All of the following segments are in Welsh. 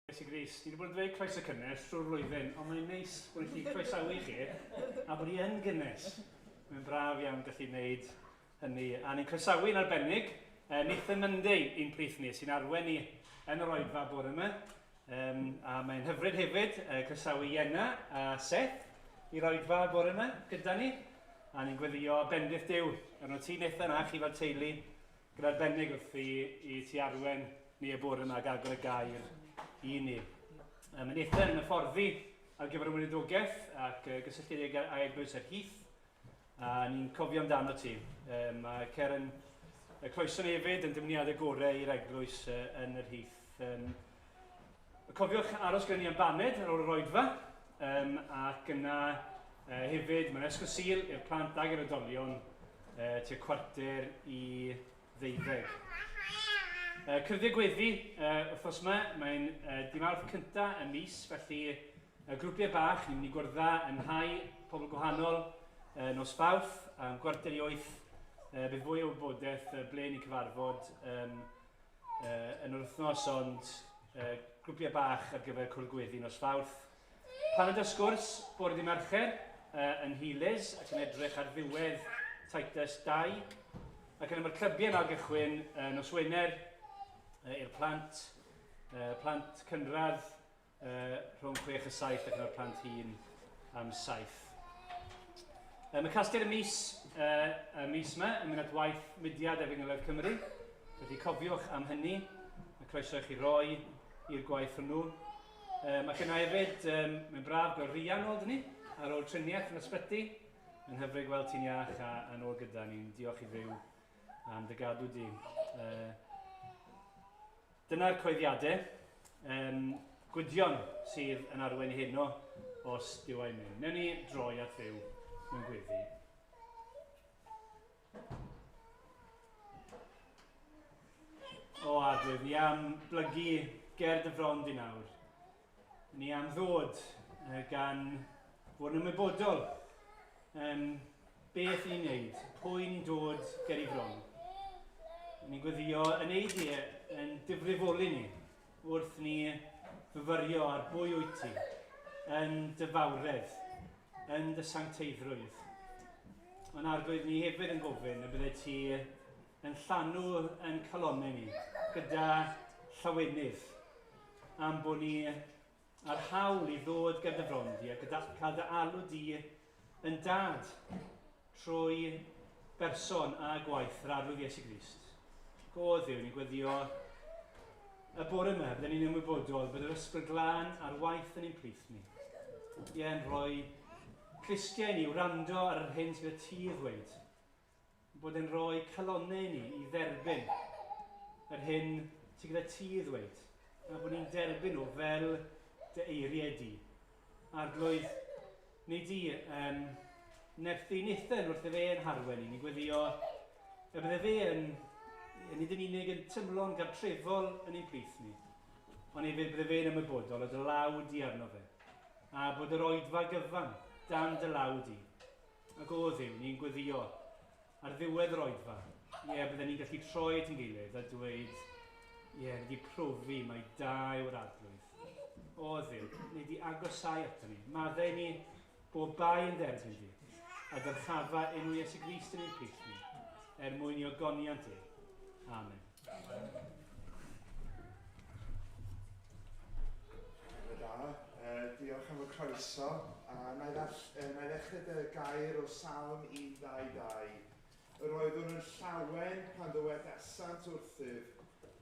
Iesu Grist. Ni wedi bod yn dweud croeso cynnes trwy'r flwyddyn, ond mae'n neis bod ni'n gallu croesawu chi a bod ni yn gynnes. Mae'n braf iawn gallu gwneud hynny. A ni'n croesawu yn arbennig Nathan Munday i'n plith ni, sy'n arwen ni yn yr oedfa bore yma. A mae'n hyfryd hefyd croesawu Ienna a Seth i'r oedfa bore yma gyda ni. A ni'n gweddio bendith Duw arno ti, Nathan, a chi fel teulu. Gyda arbennig wrth i ti arwen ni y bore yma ac agor y gair i ni. Mae Nathan yn hyfforddi ar gyfer y weinidogaeth ac gysylltiedig â Eglwys yr Heath, a ni'n cofio amdano ti. Mae Cer yn croeso ni hefyd yn dymuniadau gorau i'r eglwys yn yr Heath. Cofiwch aros gyda ni am baned ar ôl yr oedfa, ac yna hefyd mae'n Ysgol Sul i'r plant ag yr oedolion tua 11:45. Cyrddau gweddi wythnos yma, mae'n dy Mawrth cynta y mis, felly grwpiau bach, ni'n mynd i gwrdd yn nhai pobl gwahanol nos Fawrth am 7:45. Bydd fwy o wybodaeth ble ni'n cyfarfod yn yr wythnos, ond grwpiau bach ar gyfer cwrdd gweddi nos Fawrth. Paned a sgwrs bore dy Mercher yn Nhŷ ac yn edrych ar ddiwedd Titus 2. Ac yna mae'r clybiau yn ailgychwyn nos Wener i'r plant, plant cynradd rhwng 6 a 7 ac yna'r plant hŷn am 7. Mae casgliad y mis, y mis yma yn mynd at waith Mudiad Efengylaidd Cymru, felly cofiwch am hynny, a croeso i chi roi i'r gwaith hwnnw. Ac yna hefyd, mae'n braf gweld Rhian nôl 'da ni, ar ôl triniaeth yn ysbyty. Mae'n hyfryd gweld ti'n iach a nôl gyda ni'n diolch i Dduw am dy gadw di. Dyna'r coeddiadau. Gwydion sydd yn arwain heno os Duw a'i mynd. Newn ni droi at Dduw mewn gweddi. O Arglwydd, ni am blygu ger dy fron di nawr. Ni am ddod gan fod yn ymwybodol beth ni'n neud, pwy ni'n dod ger i fron. Ni'n gweddio yn ei di yn difrifoli ni wrth ni fyfyrio ar bwy wyt ti, yn dy fawredd, yn dy sancteiddrwydd. Ond Arglwydd, ni hefyd yn gofyn y bydde ti yn llanw yn calonnau ni gyda llawenydd am bod ni a'r hawl i ddod ger dy fron di a gyda cael dy alw di yn dad trwy berson a gwaith yr Arglwydd Iesu Grist. Go Dduw, ni'n gweddio y bore yma, bydden ni'n ymwybodol bod yr Ysbryd Glân ar waith yn ein plith ni. Ie, yn rhoi clustiau ni wrando ar yr hyn sydd gyda ti i ddweud. Bod e'n rhoi calonnau i ni i dderbyn yr hyn sydd gyda ti i ddweud. A bod ni'n derbyn nhw fel dy eiriau di. Arglwydd, neu di, nerthu Nathan wrth i fe yn harwen ni. Ni'n gweddio y bydde fe yn, nid yn unig yn tymlo'n gartrefol yn ein plith ni, ond hefyd bydde fe'n ymwybodol o dy law di arno fe, a bod yr oedfa gyfan dan dy law di. Ac o Dduw, ni'n gweddio ar ddiwedd yr oedfa, ie, bydden ni'n gallu troi at ein gilydd a dweud, ie, ni wedi profi mai da yw'r Arglwydd. O Dduw, ni wedi agosau ato ni, maddau ni bob bai yn derbyn di, a dyrchafa enw Iesu Grist yn ein plith ni, er mwyn i ogoniant e. Amen. Amen. Da. Diolch am y croeso. A na i ddechrau dy gair o Salm 122. Yr oeddwn yn llawen pan ddywedasant wrthyf,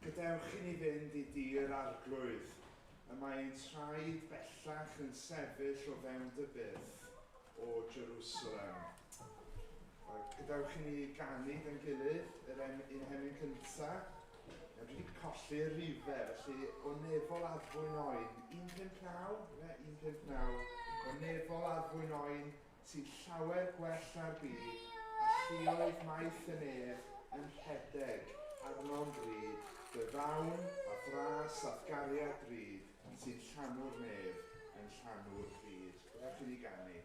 gadewch i ni fynd i dir Arglwydd. Y mae ein traed bellach yn sefyll o fewn dy byrth, o Jerusalem. Gadewch i ni ganu dy'n gilydd yr un emyn cyntaf. Nawr, dwi wedi colli'r rifau, felly o nefol addfwyn oen, 159, ife? 159, o nefol addfwyn oen sy'n llawer gwell na'r byd, a lluoedd maith y nef yn rhedeg arno'n drud, dy ddawn a thras a'th gariad drud sy'n llanw'r nef, yn llanw'r byd. Gadewch i ni ganu.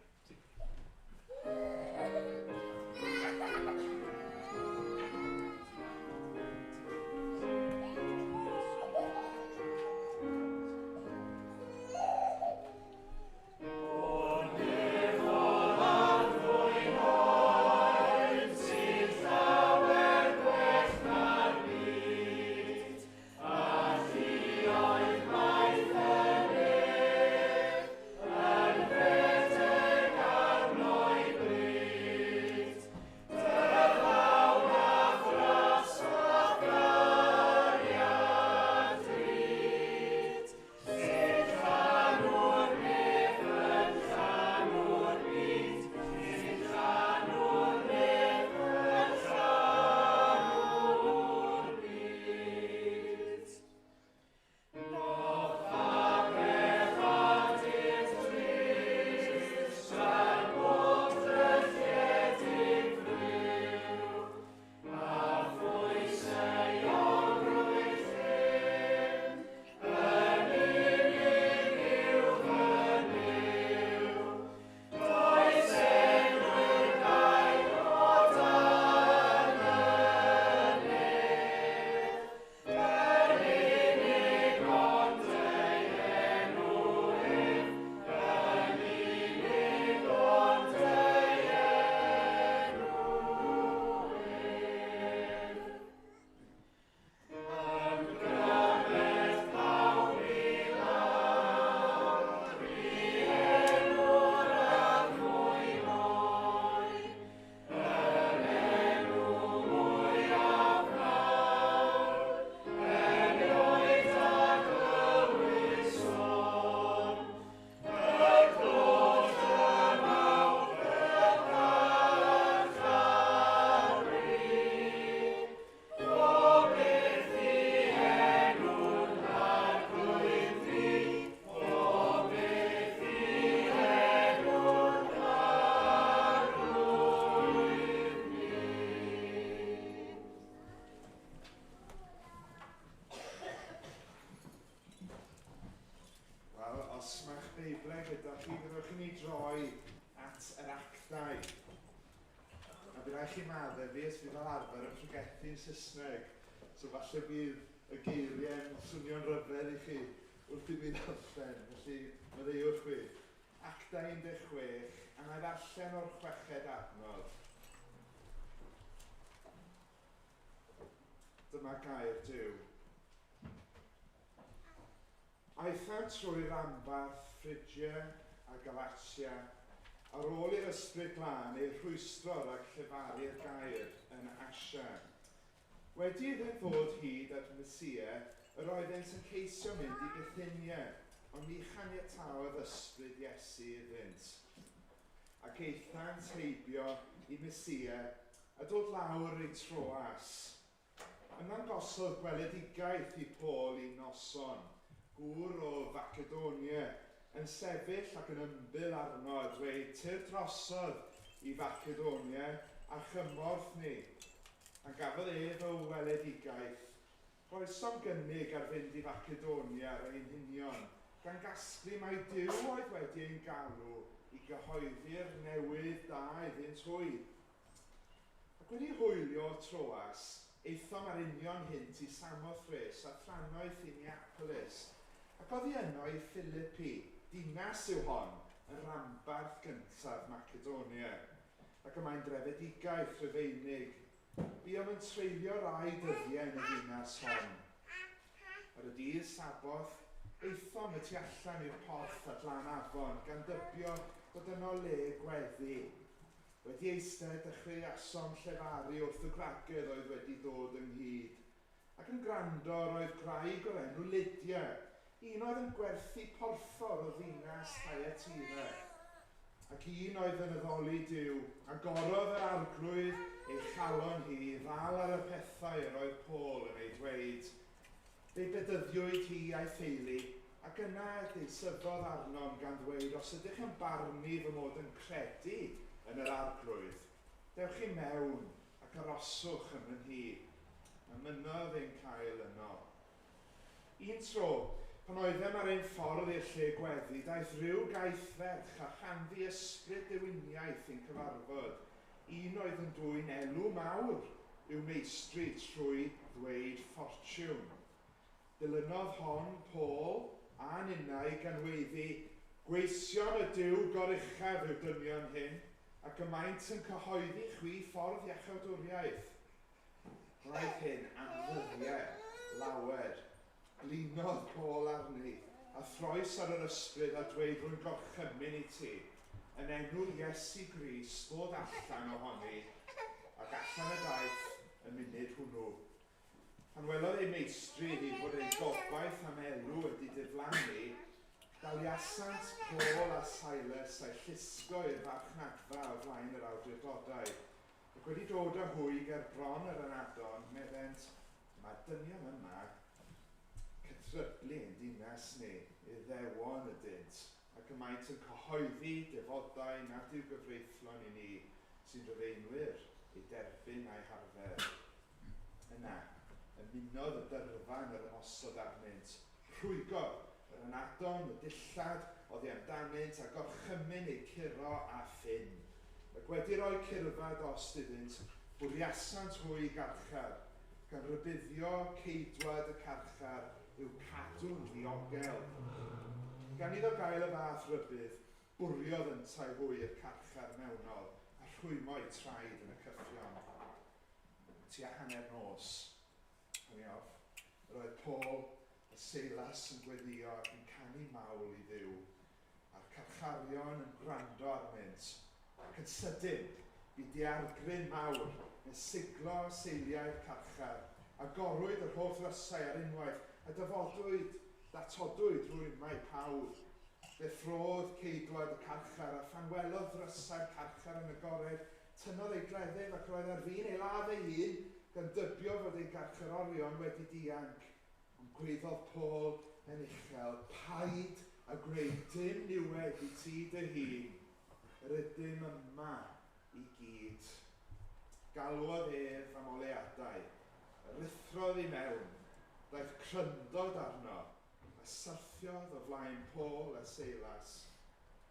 Beiblau gyda chi, gadewch i ni droi at yr actau. A bydd rhaid chi maddau fi, os fi fel arfer yn pregethu'n Saesneg, so falle bydd y geiriau'n swnio'n rhyfedd i chi wrth i mi ddarllen, felly maddeuwch fi. Actau 16, a na i ddarllen o'r chweched adnod. Dyma gair Duw. Aethant trwy ranbarth Phrygia a Galatia, ar ôl i'r Ysbryd Glân eu rhwystro rhag llefaru'r gair yn Asia. Wedi iddynt ddod hyd at Mysia, yr oeddent yn ceisio mynd i Bithynia, ond ni chaniataodd Ysbryd Iesu iddynt. Ac aethant heibio i Mysia, a dod lawr i Troas. Ymddangosodd gweledigaeth i Paul un noson, gŵr o Facedonia, yn sefyll ac yn ymbil arno a dweud, Tyrd drosodd i Facedonia a chymorth ni. Pan gafodd ef y weledigaeth, rhoesom gynnig ar fynd i Facedonia ar ein hunion, gan gasglu mai Duw oedd wedi ein galw i gyhoeddi'r newydd da iddynt hwy. Ac wedi hwylio o Troas, aethom ar union hynt i Samothrace a thrannoeth i Neapolis, ac oddi yno i Philippi, dinas yw hon, yn ranbarth gyntaf Macedonia, ac y mae'n drefedigaeth Rhufeinig. Buom yn treulio rai dyddiau yn y ddinas hon. Ar y dydd Saboth, aethom y tu allan i'r porth at lan afon, gan dybio bod yno le gweddi. Wedi eistedd, dechreuasom llefaru wrth y gwragedd oedd wedi dod ynghyd. Ac yn gwrando roedd gwraig o'r enw Lydia, un oedd yn gwerthu porffor o ddinas Thyatira, ac un oedd yn addoli Duw. Agorodd yr Arglwydd ei chalon hi i ddal ar y pethau yr oedd Paul yn eu dweud. Fe'i bedyddiwyd hi a'i theulu, ac yna deisyfodd arnom gan ddweud, Os ydych yn barnu fy mod yn credu yn yr Arglwydd, dewch i mewn ac aroswch yn fy nhŷ. A mynnodd ein cael yno. Un tro, pan oeddem ar ein ffordd i'r lle gweddi, daeth rhyw gaethferch a chanddi ysbryd dewiniaeth i'n cyfarfod, un oedd yn dwyn elw mawr i'w meistri trwy ddweud ffortiwn. Dilynodd hon Paul a ninnau gan weiddi, Gweision y Duw goruchaf yw dynion hyn, ac y maent yn cyhoeddi chwi ffordd iachawdwriaeth. Gwnaeth hyn am ddyddiau lawer. Blinodd Paul arni, a throes ar yr ysbryd a dweud, Rwy'n gorchymyn i ti, yn enw Iesu Grist, ddod allan ohoni, ac allan y daeth y munud hwnnw. Pan welodd ei meistri hi fod eu gobaith am elw wedi diflannu, daliasant Paul a Silas a'u llusgo i'r farchnadfa o flaen yr awdurdodau, ac wedi dod â hwy ger bron yr ynadon, meddent, Mae dynion yma cythryblu ein dinas ni, Iddewon ydynt, ac y maent yn cyhoeddi defodau nad yw gyfreithlon i ni sy'n Rufeinwyr eu derbyn a'u harfer. Yna, ymunodd y dyrfa yn yr ymosod arnynt, rhwygodd yr ynadon y dillad oddi amdanynt a gorchymyn eu curo â ffyn. Ac wedi rhoi curfa dost iddynt, bwriasant hwy i garchar, gan rybuddio ceidwad y carchar i'w cadw'n ddiogel. Gan iddo gael y fath rybudd, bwriodd yntau hwy i'r carchar mewnol a rhwymo eu traed yn y cyffion. Tua hanner nos, pan i off, yr oedd Paul a Seilas yn gweddïo ac yn canu mawl i Dduw, a'r carcharion yn gwrando arnynt. Ac yn sydyn, bu daeargryn mawr yn siglo seiliau'r carchar, agorwyd yr holl ddrysau ar unwaith, a dyfodwyd, datodwyd rwymau pawb. Deffrôdd ceidwad y carchar, a phan welodd ddrysau'r carchar yn agored, Tynnodd ei gleddyf ac roedd ar fin ei ladd ei hun, gan dybio fod ei garcharorion wedi dianc. Ond gwaeddodd Paul yn uchel, Paid â gwneud dim niwed i ti dy hun, yr ydym yma i gyd. Galwodd ef am oleuadau, a ruthrodd i mewn, daeth cryndod arno. A syrthiodd o flaen Paul a Seilas.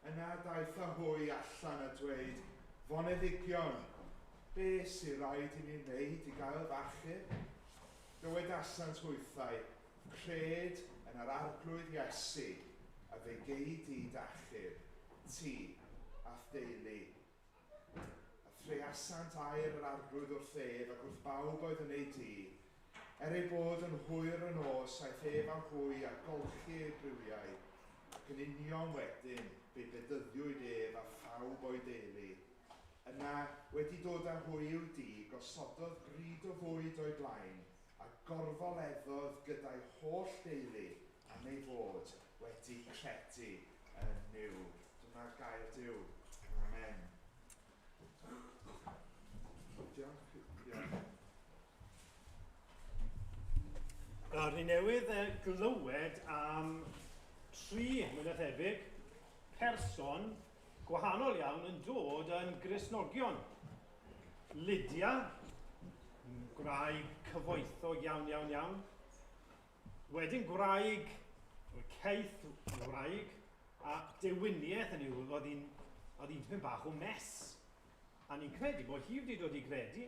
Yna daeth â hwy allan a dweud, Foneddigion, be sy'n rhaid i mi wneud i gael fy achub? Dywedasant hwythau, Cred yn yr Arglwydd Iesu, a fe gei di d'achub, ti a'th deulu. A threiasant air yr Arglwydd wrth ef ac wrth bawb oedd yn ei dŷ. Er ei bod yn hwyr y nos, aeth ef â hwy a golchi eu briwiau, ac yn union wedyn fe bedyddiwyd ef a phawb o'i deulu. Yna, wedi dod â hwy i'w dŷ, gosododd bryd o fwyd o'i blaen, a gorfoleddodd gyda'i holl deulu am ei fod wedi credu yn Nuw. Dyma gair Duw. Amen. Diolch. Diolch. Nawr, ni newydd glywed am tri, mwy na thebyg, person gwahanol iawn yn dod yn Gristnogion. Lydia, gwraig cyfoethog iawn, iawn, iawn. Wedyn gwraig, ceith wraig, a dewiniaeth yn yw, oedd hi'n oedd hi'n tipyn bach o mess. A ni'n credu bod hi wedi dod i gredu.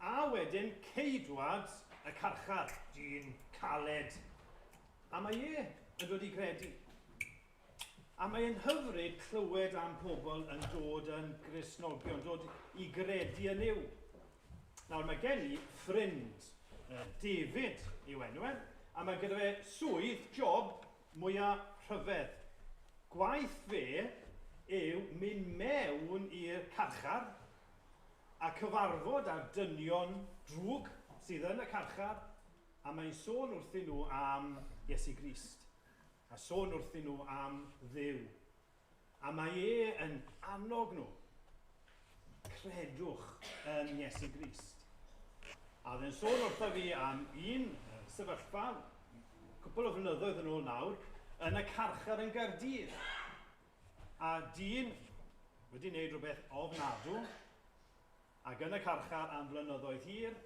A wedyn ceidwad y carchar, dyn caled. A mae e yn dod i gredu. A mae'n hyfryd clywed am pobl yn dod yn Gristnogion, dod i gredu yn Nuw. Nawr mae gen i ffrind, David yw enw e, a mae gyda fe swydd, job, mwyaf rhyfedd. Gwaith fe yw mynd mewn i'r carchar a cyfarfod â'r dynion drwg sydd yn y carchar, a mae'n sôn wrthyn nhw am Iesu Grist, a sôn wrthyn nhw am Dduw. A mae e yn annog nhw. Credwch yn Iesu Grist. A oedd e'n sôn wrtho fi am un sefyllfa, cwpl o flynyddoedd yn ôl nawr, yn y carchar yn Gaerdydd. A dyn wedi wneud rhywbeth ofnadw, ac yn y carchar am flynyddoedd hir,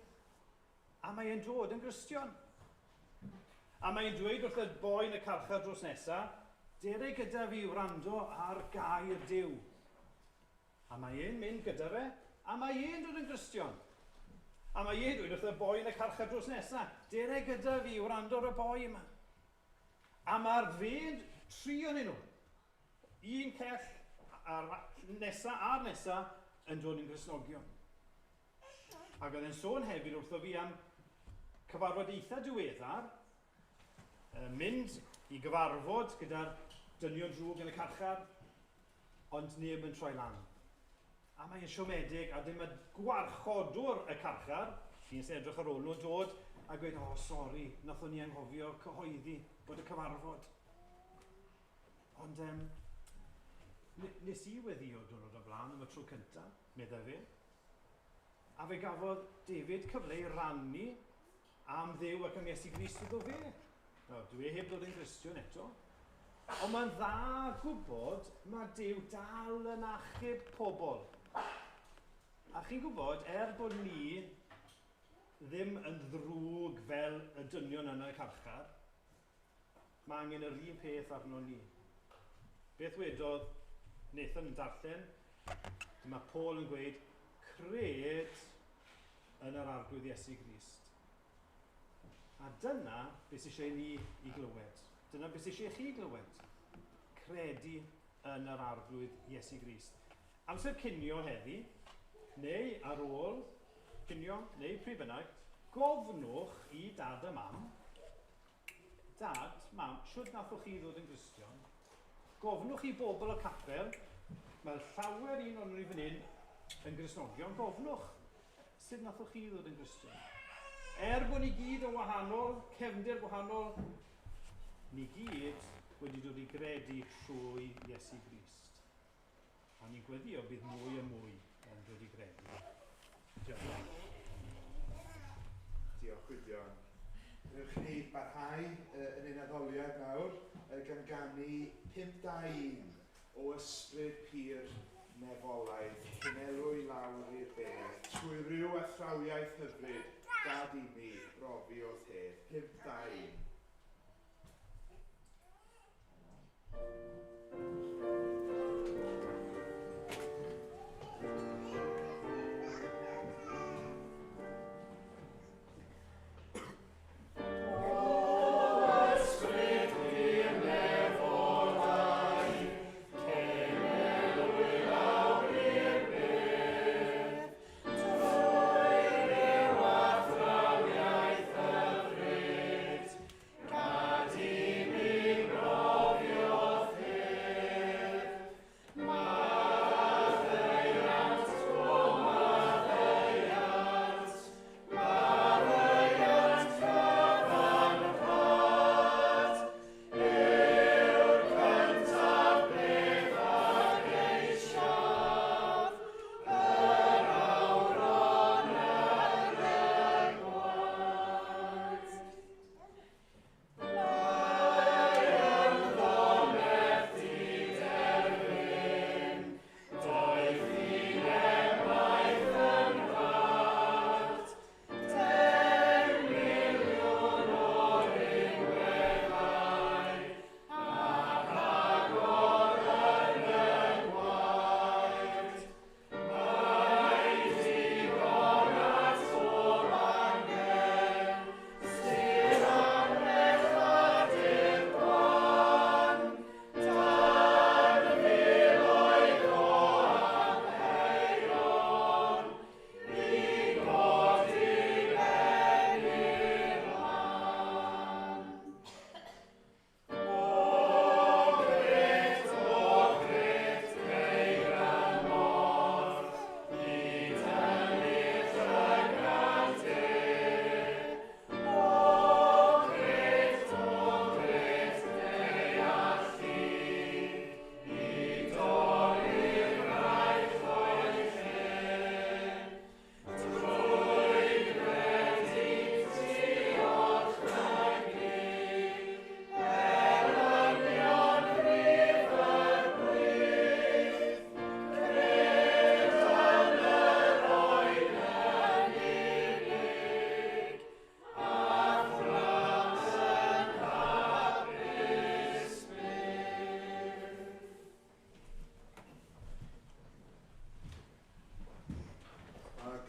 a mae e'n dod yn Gristion. A mae'n dweud wrth y boi yn y carchar drws nesa, dere gyda fi wrando ar gair Duw. A mae e'n mynd gyda fe, a mae e'n dod yn Gristion. A mae e'n dweud wrth y boi yn y carchar drws nesa, dere gyda fi wrando ar y boi yma. A mae'r fe'n tri o'n nhw. Un cell a'r nesa a'r nesa yn dod yn Gristnogion. Ac oedd e'n sôn hefyd wrtho fi am cyfarfod eitha diweddar, mynd i gyfarfod gyda'r dynion drwg yn y carchar, ond neb yn troi lan. A mae'n siomedig, a dyma gwarchodwr y carchar, un sy'n edrych ar ôl nhw, dod a gweud, o, oh, sori, nathon ni anghofio cyhoeddi bod y cyfarfod. Ond nes i weddio diwrnod o blaen am y tro cyntaf, meddai fe. A fe gafodd David cyfle i rannu am Dduw ac am Iesu Grist iddo fe. Nawr, dwi e heb ddod yn Gristion eto. Ond mae'n dda gwybod mae Duw dal yn achub pobl. A chi'n gwybod, er bod ni ddim yn ddrwg fel y dynion yn y carchar, Mae angen yr un peth arno ni. Beth wedodd Nathan yn darllen? Dyma Paul yn gweud, cred yn yr Arglwydd Iesu Grist. A dyna beth sydd eisiau ni i glywed. Dyna beth sydd eisiau chi glywed. Credu yn yr Arglwydd Iesu Grist. Amser cinio heddi, neu ar ôl cinio, neu pryd bynnag, gofnwch i dad a mam, Dad, mam, shwd nathoch chi ddod yn Gristion? Gofnwch i bobl y capel, mae llawer un o'n ni fan hyn yn Gristnogion, gofnwch, sut nathoch chi ddod yn Gristion? Er bod ni gyd yn wahanol, cefndir gwahanol, ni gyd wedi dod i gredu trwy Iesu Grist. A ni'n gweddio bydd mwy a mwy yn dod i gredu. Diolch. Diolch Gwydion. Rydych chi barhau yn ein addoliad nawr gan ganu 521 o ysbryd pur nefolaidd cynelwy lawr i'r bedd trwy ryw athrawiaeth hyfryd gad i mi brofi o'th hedd. 521.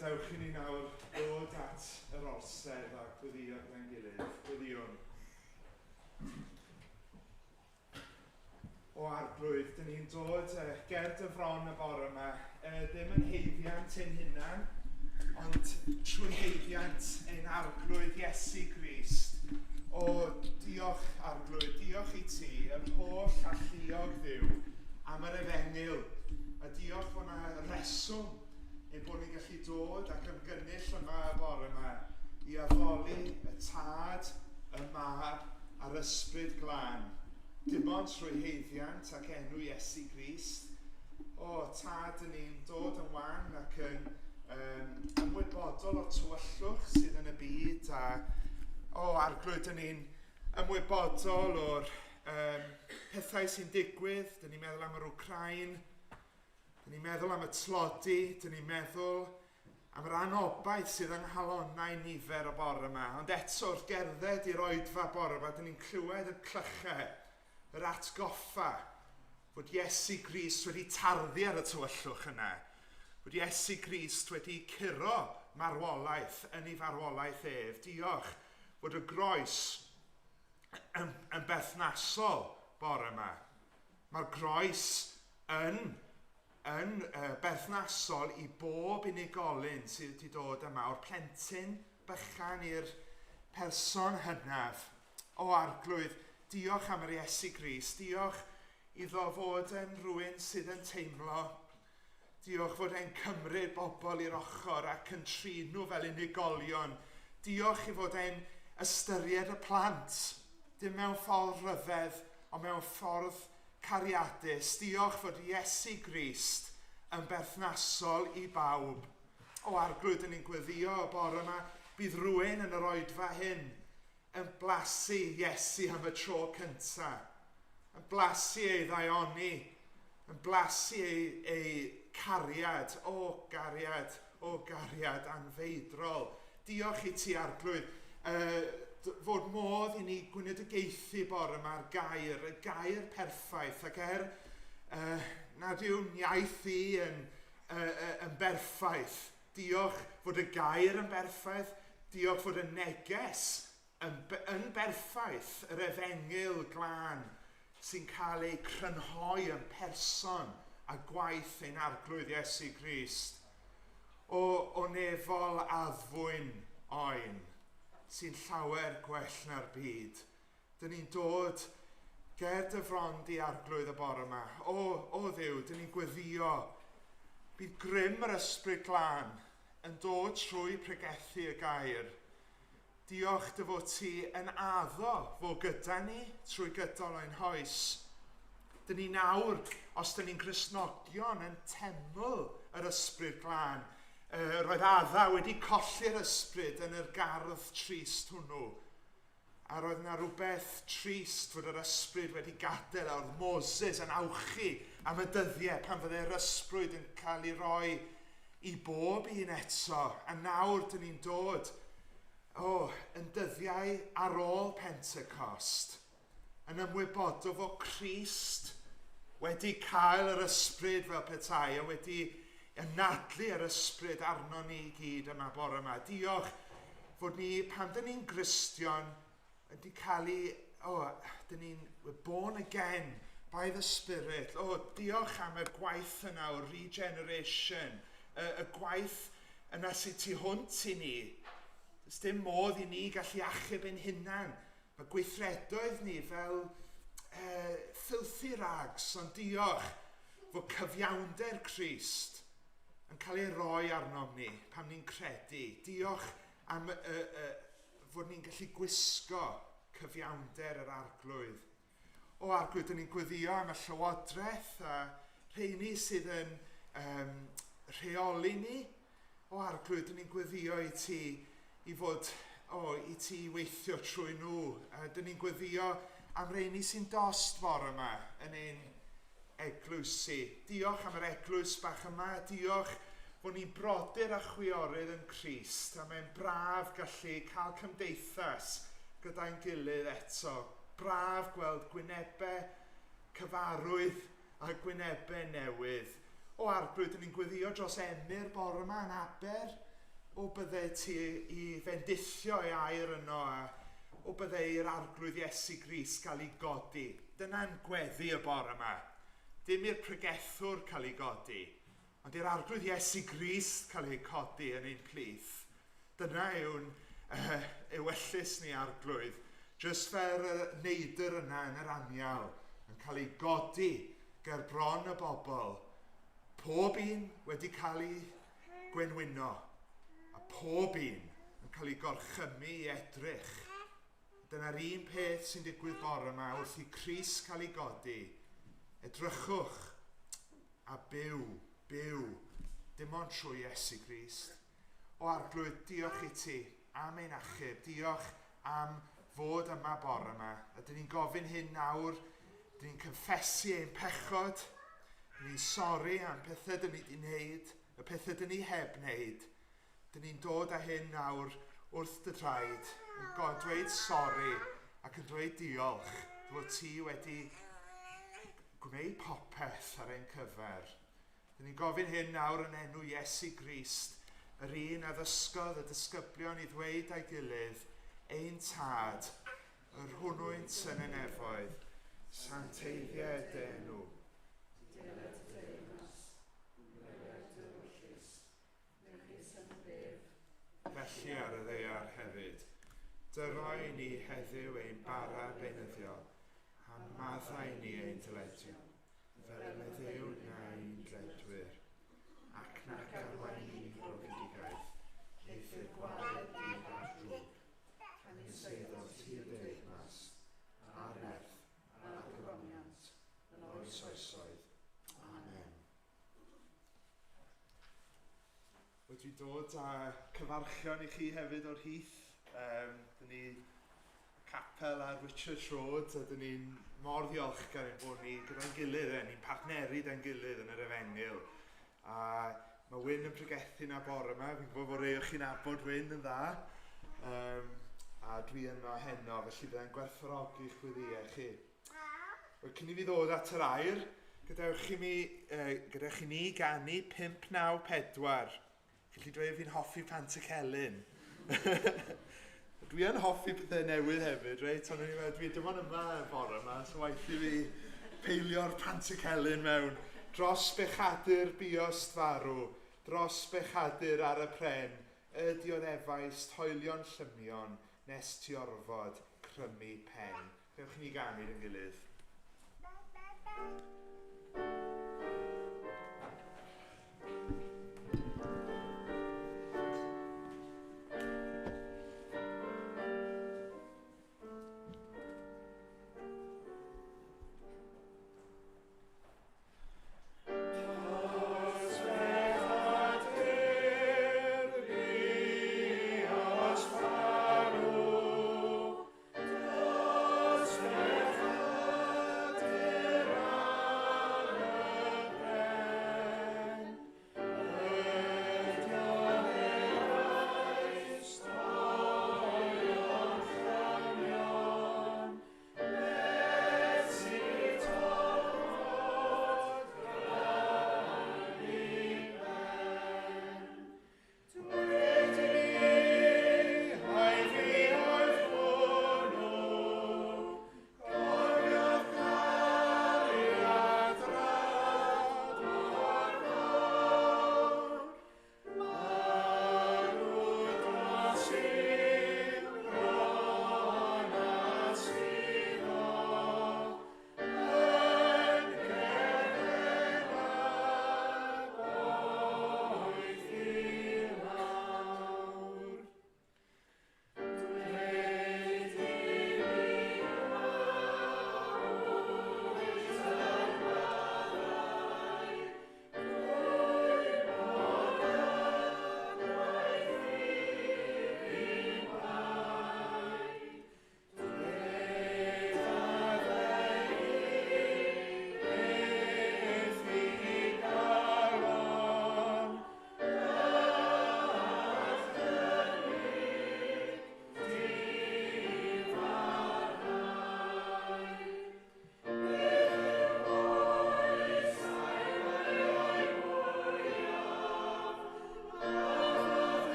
Gadewch i ni nawr ddod at yr orsedd a gweddio gyda'n gilydd. Gweddiwn. O Arglwydd, dyn ni'n dod ger dy fron y bore yma, ddim yn heiddiant ein hunan, ond trwy heiddiant ein Arglwydd Iesu Grist. O, diolch Arglwydd, diolch i ti, yr holl alluog Dduw, am yr efengyl, a diolch fod yna reswm ein bod ni'n gallu dod ac ymgynnull yma y bore yma i addoli y Tad, y Mab a'r Ysbryd Glân. Dim ond trwy haeddiant ac enw Iesu Grist. O, Tad, dyn ni'n dod yn wan ac yn ymwybodol o'r tywyllwch sydd yn y byd a, o, Arglwydd, dyn ni'n ymwybodol o'r pethau sy'n digwydd. Dyn ni'n meddwl am yr Wcráin. Dyn ni'n meddwl am y tlodi, dyn ni'n meddwl am yr anobaith sydd yng nghalonnau nifer y bore yma. Ond eto, wrth gerdded i'r oedfa bore yma, dyn ni'n clywed y clychau, yr atgoffa, fod Iesu Grist wedi tarddu ar y tywyllwch yna, fod Iesu Grist wedi curo marwolaeth yn ei farwolaeth ef. Diolch fod y groes yn berthnasol bore yma. Mae'r groes yn yn berthnasol i bob unigolyn sydd wedi dod yma, o'r plentyn bychan i'r person hynaf. O Arglwydd, diolch am yr Iesu Grist, diolch iddo fod yn rhywun sydd yn teimlo. Diolch fod e'n cymryd bobl i'r ochr ac yn trin nhw fel unigolion. Diolch i fod e'n ystyried y plant, dim mewn ffordd rhyfedd, ond mewn ffordd cariadus. Diolch fod Iesu Grist yn berthnasol i bawb. O Arglwydd, dyn ni'n gweddio y bore yma, bydd rhywun yn yr oedfa hyn yn blasu Iesu am y tro cynta, yn blasu ei ddaioni, yn blasu ei cariad, o gariad, o gariad anfeidrol. Diolch i ti, Arglwydd, fod modd i ni gwnedygaethu bore yma'r gair, y gair perffaith, ac er nad yw'n iaith i yn berffaith, diolch fod y gair yn berffaith, diolch fod y neges yn berffaith, yr efengyl glân sy'n cael ei crynhoi yn person a gwaith ein Arglwydd Iesu Grist. O nefol addfwyn oen, sy'n llawer gwell na'r byd. Dyn ni'n dod ger dy fron di Arglwydd y bore yma. O Dduw, dyn ni'n gweddio. Bydd grym yr Ysbryd Glân yn dod trwy pregethu y gair. Diolch dy fod ti yn addo fo gyda ni trwy gydol ein hoes. Dyn ni nawr, os dyn ni'n Gristnogion, yn teml yr Ysbryd Glân. Roedd Adda wedi colli'r ysbryd yn yr gardd trist hwnnw. A roedd yna rhywbeth trist fod yr ysbryd wedi gadael, a oedd Moses yn awchu am y dyddiau pan fyddai'r ysbryd yn cael ei roi i bob un eto. A nawr dyn ni'n dod, yn dyddiau ar ôl Pentecost, yn ymwybodol fod Crist wedi cael yr ysbryd fel petai, a wedi anadlu yr ysbryd arno ni i gyd yma bore yma. Diolch fod ni, pan dyn ni'n Gristion, wedi cael ei, dyn ni'n, we're born again by the Spirit. O, diolch am y gwaith yna o regeneration, y gwaith yna sydd tu hwnt i ni. Does dim modd i ni gallu achub ein hunan. Mae gweithredoedd ni fel filthy rags, ond diolch fod cyfiawnder Crist yn cael ei roi arnom ni pan ni'n credu. Diolch am fod ni'n gallu gwisgo cyfiawnder yr Arglwydd. O Arglwydd, dyn ni'n gweddio am y llywodraeth a rheini sydd yn rheoli ni. O Arglwydd, dyn ni'n gweddio i ti i fod, i ti weithio trwy nhw. Dyn ni'n gweddio am rheini sy'n dost fore yma yn ein eglwysi. Diolch am yr eglwys bach yma. Diolch fod ni'n brodyr a chwiorydd yn Crist, a mae'n braf gallu cael cymdeithas gyda'n gilydd eto. Braf gweld gwynebau cyfarwydd a gwynebau newydd. O Arglwydd, dyn ni'n gweddio dros Emyr bore yma yn Aber. O bydde ti i fendithio ei air yno a o bydde i'r Arglwydd Iesu Grist gael ei godi. Dyna'n gweddi y bore yma. Dim i'r pregethwr cael ei godi, ond i'r Arglwydd Iesu Grist cael ei codi yn ein plith. Dyna yw'n ewyllys ni, Arglwydd. Jyst fel y neidr yna yn yr anial yn cael ei godi ger bron y bobl. Pob un wedi cael ei gwenwyno, a pob un yn cael ei gorchymu i edrych. Dyna'r un peth sy'n digwydd bore yma wrth i Crist cael ei godi. Edrychwch a byw, byw, dim ond trwy Iesu Grist. O Arglwydd, diolch i ti am ein achub. Diolch am fod yma bore yma. A dyn ni'n gofyn hyn nawr, dyn ni'n cyffesu ein pechod, dyn ni'n sori am pethau dyn ni wedi wneud, y pethau dyn ni heb wneud. Dyn ni'n dod â hyn nawr wrth dy draed, yn dweud sori ac yn dweud diolch fod ti wedi gwneud popeth ar ein cyfer. Dyn ni'n gofyn hyn nawr yn enw Iesu Grist, yr un a ddysgodd y disgyblion i ddweud â'i gilydd, ein tad, yr hwnnwynt yn y nefoedd, santeiddiau dy enw. Felly ar y ddaear hefyd, dyroi ni heddiw ein bara beunyddiol, a maddau ni ein dyledion, fel y meddeuwn na'n dledwyr, ac nac arwain ni i brofedigaeth, eithr gwared ni rhag drwg, canys eiddo ti y deyrnas, a'r nerth, a'r gogoniant, yn oes oesoedd. Amen. Wedi dod â cyfarchion i chi hefyd o'r Heath. Dyn ni capel ar Whitchurch Road a dyn ni'n mor ddiolchgar ein bod ni gyda'n gilydd, ni'n partneru da'n gilydd yn yr efengyl. A mae Wyn yn pregethu na bore yma, fi'n gwybod bod rei o chi'n abod Wyn yn dda. A dwi yno heno, felly byddai'n gwerthfawrogi chwyddiau chi. Wel, cyn i fi ddod at yr air, gadewch i mi, gadewch i ni ganu 594. Felly dweud fi'n hoffi Pantycelyn. Dwi yn hoffi pethau newydd hefyd, reit? Ond o'n i'n meddwl, dwi dim ond yma bore yma, so waeth i fi peilio'r Pantycelyn mewn. Dros bechadur buost farw, dros bechadur ar y pren, y dioddefaist hoelion llymion, nes ti orfod crymu pen. Dewch i ni ganu yn gilydd.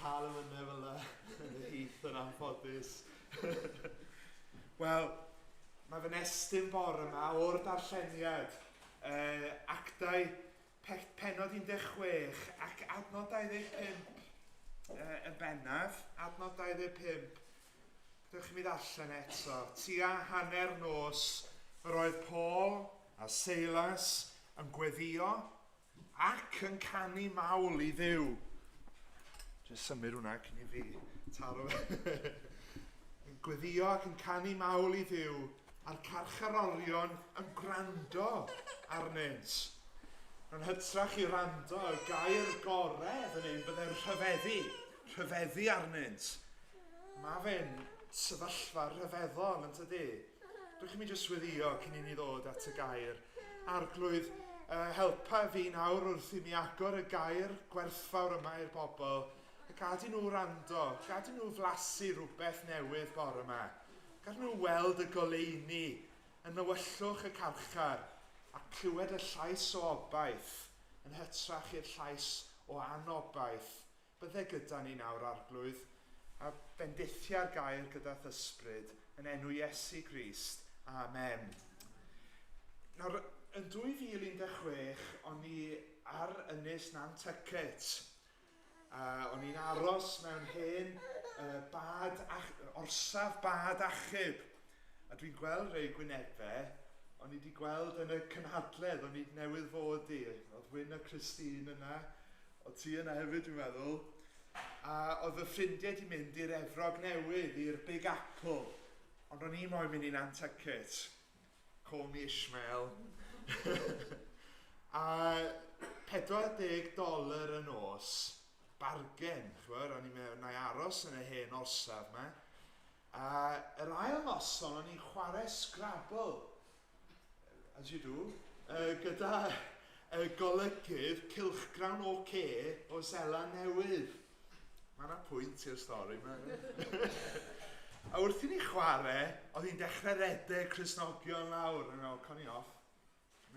Cael y mynydd fel y heath yn anffodus. Wel, mae fy nestyn bore yma o'r darlleniad, Actau pennod 16 ac adnod 25 yn bennaf, adnod 25. Dewch i mi ddarllen eto. Tua hanner nos, yr oedd Paul a Silas yn gweddio ac yn canu mawl i Dduw. Jyst symud hwnna cyn i fi taro fe. Yn gweddio ac yn canu mawl i Dduw, a'r carcharorion yn gwrando arnynt. Yn hytrach i wrando y gair gorau fan hyn byddai'n rhyfeddu, rhyfeddu arnynt. Mae fe'n sefyllfa rhyfeddol yn tydi? Dwch i mi jyst weddio cyn i ni ddod at y gair. Arglwydd, helpa fi nawr wrth i mi agor y gair gwerthfawr yma i'r bobl, a gad i nhw wrando, gad i nhw flasu rhywbeth newydd bore yma. Gad nhw weld y goleuni yn nywyllwch y carchar a clywed y llais o obaith yn hytrach i'r llais o anobaith. Bydde gyda ni nawr, Arglwydd, a bendithia'r gair gyda'th ysbryd, yn enw Iesu Grist. Amen. Nawr, yn 2016, o'n i ar ynys Nantucket. O'n i'n aros mewn hen bad orsaf bad achub. A dwi'n gweld rhai gwynebau, o'n i wedi gweld yn y cynhadledd, o'n i newydd fod i. Oedd Wyn a Christine yna, oedd ti yna hefyd dwi'n meddwl. A oedd fy ffrindiau wedi mynd i'r Efrog Newydd, i'r Big Apple. Ond o'n i moyn mynd i Nantucket. Call me Ishmael. A $40 y nos, bargen, ch'mod, o'n i'n meddwl, na i aros yn y hen orsaf 'ma. A yr ail noson, o'n i'n chwarae Scrabble, as you do, gyda y golygydd cylchgrawn OK o Seland Newydd. Mae yna pwynt i'r stori yma. A wrth i ni chwarae, oedd hi'n dechrau redeg Cristnogion lawr. O'n i'n meddwl, con i off.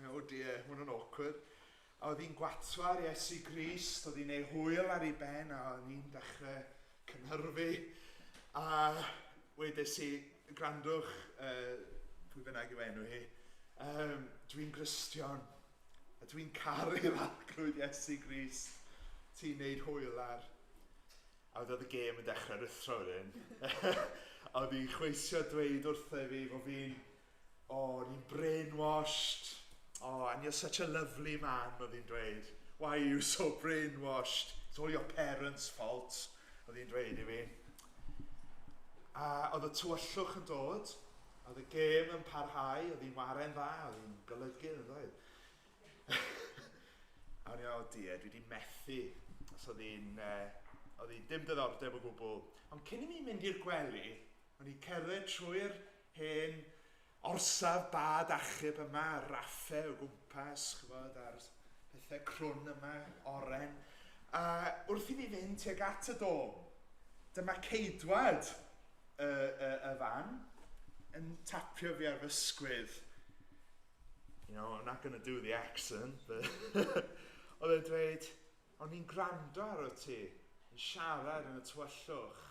Oh dear, hwn yn awkward. A oedd hi'n gwatwar Iesu Grist, oedd hi'n ei hwyl ar ei ben, a o'n i'n dechrau cynhyrfu. A wedes i, gwrandwch, pwy bynnag yw enw hi, dwi'n Gristion, a dwi'n caru'r Arglwydd Iesu Grist, ti'n neud hwyl ar. A oedd y gêm yn dechrau rhuthro wedyn. A oedd hi'n chweisio dweud wrtho fi fod fi'n, oh, o'n i'n brainwashed. Oh, and you're such a lovely man, oedd hi'n dweud. Why are you so brainwashed? It's all your parents' fault, oedd hi'n dweud i fi. A oedd y tywyllwch yn dod, oedd y gêm yn parhau, oedd hi'n waren dda, oedd hi'n golygu yn ddoedd. A o'n i'n meddwl, oh dear, dwi wedi methu. Os oedd hi'n, oedd hi'n dim diddordeb o gwbl. Ond cyn i mi mynd i'r gwely, o'n i'n cerdded trwy'r hen orsaf bad achub yma, raffau o gwmpas, ch'mod, a'r pethau crwn yma, oren. A wrth i fi fynd tuag at y dôm, dyma ceidwad y, y, y fan yn tapio fi ar fy ysgwydd. You know, I'm not going to do the accent, but oedd e'n dweud, o'n i'n gwrando ar o ti, yn siarad yn y tywyllwch.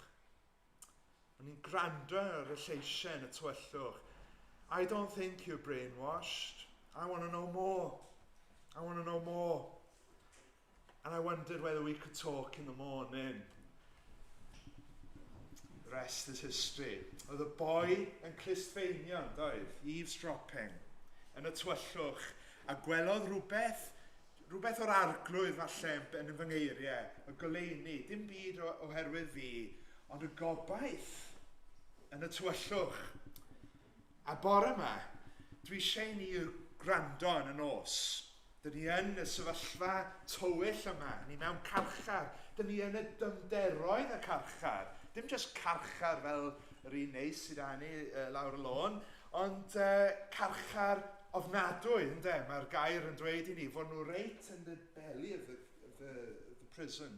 O'n i'n gwrando ar y lleisiau yn y tywyllwch. I don't think you're brainwashed. I want to know more. I want to know more. And I wondered whether we could talk in the morning. The rest is history. Oedd y boi yn clustfeinio, doedd? Eavesdropping. Yn y tywyllwch. A gwelodd rhywbeth, rhywbeth o'r arglwydd falle yn fy ngeiriau, y goleuni, dim byd oherwydd fi, ond y gobaith yn y tywyllwch. A bore yma, dwi eisiau i ni gwrando yn y nos. Dyn ni yn y sefyllfa tywyll yma, ni mewn carchar. Dyn ni yn y dyfnderoedd y carchar. Dim jyst carchar fel yr un neis sydd â ni lawr y lôn, ond carchar ofnadwy, ynde? Mae'r gair yn dweud i ni fod nhw reit yn the belly of the prison.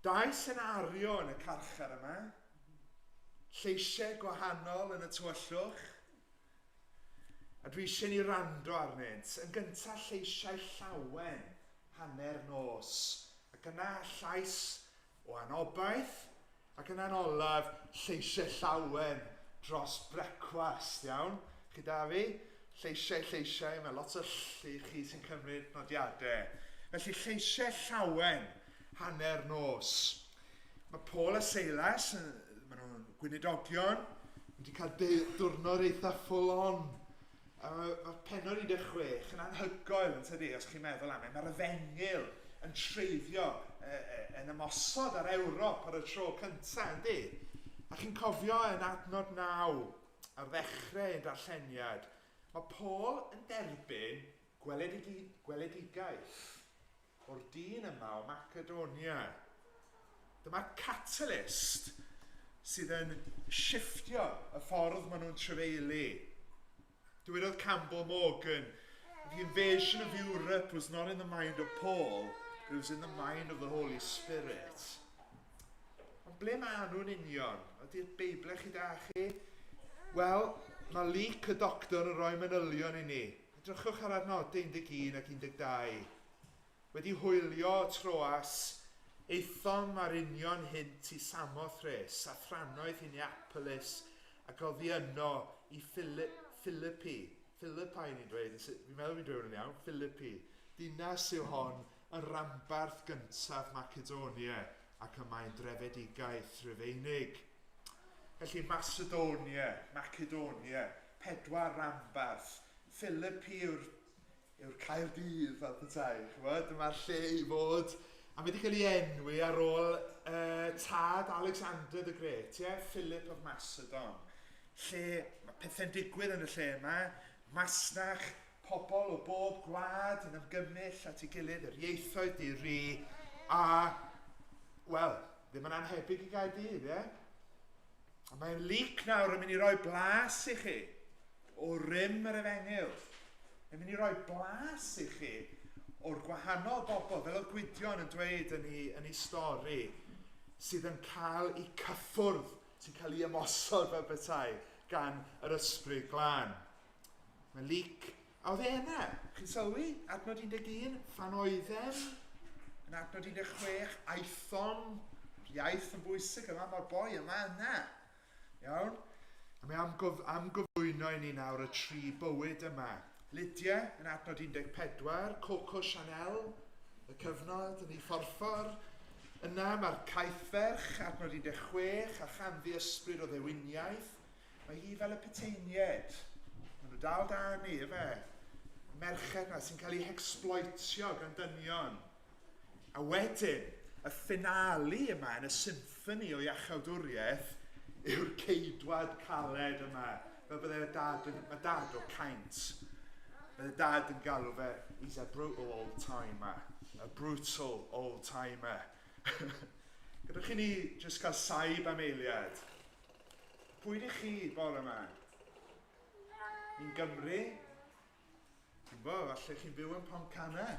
Dau senario yn y carchar yma. Lleisiau gwahanol yn y tywyllwch. A dwi eisiau ni wrando arnynt. Yn gyntaf lleisiau llawen, hanner nos. Ac yna llais o anobaith. Ac yna'n olaf, lleisiau llawen dros brecwast, iawn? Chi da fi? Lleisiau, lleisiau, mae lot o ll i chi sy'n cymryd nodiadau. Felly lleisiau llawen, hanner nos. Mae Paul a Silas, maen nhw'n gweinidogion, wedi cael diwrnod eitha full on. A mae pennod 16 yn anhygoel, yn tydi, os chi'n meddwl am e. Mae'r efengyl yn treiddio, yn ymosod ar Ewrop ar y tro cyntaf, yndi? A chi'n cofio yn adnod 9, ar ddechrau ein darlleniad, mae Paul yn derbyn gweledigaeth o'r dyn yma o Macedonia. Dyma'r catalyst sydd yn shifftio y ffordd maen nhw'n trefeili. Dywedodd Campbell Morgan, "The invasion of Europe was not in the mind of Paul, but it was in the mind of the Holy Spirit." Ond ble maen nhw'n union? Ydy'r Beiblau chi da chi? Wel, mae Luc y doctor yn rhoi manylion i ni. Edrychwch ar adnodau 11 ac 12. Wedi hwylio Troas, aethom ar union hynt i Samothrace, a thrannoeth i Neapolis, ac oddi yno i Philippi. Philippi ni'n dweud, fi'n meddwl fi'n dweud hwnna'n iawn, Philippi. Dinas yw hon yn ranbarth gyntaf Macedonia, ac y mae'n drefedigaeth Rufeinig. Felly Macedonia, Macedonia, pedwar ranbarth. Philippi yw'r yw'r Caerdydd fel petai, ch'mod, dyma'r lle i fod. A mae wedi cael ei enwi ar ôl tad Alexander the Great, ie, yeah? Philip of Macedon. Lle mae pethau'n digwydd yn y lle yma, masnach, pobl o bob gwlad yn ymgynnull at ei gilydd, yr ieithoedd di-ri, a, wel, ddim yn anhebyg i Gaerdydd, ie? Yeah? A mae'n Luc nawr yn mynd i roi blas i chi o rym yr efengyl. Mae'n mynd i roi blas i chi o'r gwahanol bobl, fel oedd Gwydion yn dweud yn ei stori, sydd yn cael eu cyffwrdd, sy'n cael ei ymosod fel petai gan yr ysbryd glân. Mae Luc, a oedd e yna, chi'n sylwi? Adnod 11, phan oeddem, yn adnod 16, aethom, iaith yn bwysig yma, mae'r boi yma yna. Iawn? A mae am, gof, am gyflwyno i ni nawr y tri bywyd yma. Lydia yn adnod 14, Coco Chanel, y cyfnod yn ei fforffor. Yna mae'r caethferch, adnod 16, a chanddi ysbryd o ddewiniaeth. Mae hi fel y puteiniaid. Maen nhw dal da ni, ife? Merched na sy'n cael eu hexploitio gan dynion. A wedyn, y finale yma yn y symffoni o iachawdwriaeth yw'r ceidwad caled yma. Fel bydde dad, yn, mae dad o Caint. Bydde dad yn galw fe, he's a brutal old timer. A brutal old timer. Gadewch i ni jyst cael saib am eiliad. Pwy ydych chi bore yma? Ni'n Gymru? Dwi'n bo, falle chi'n byw yn Pontcanna.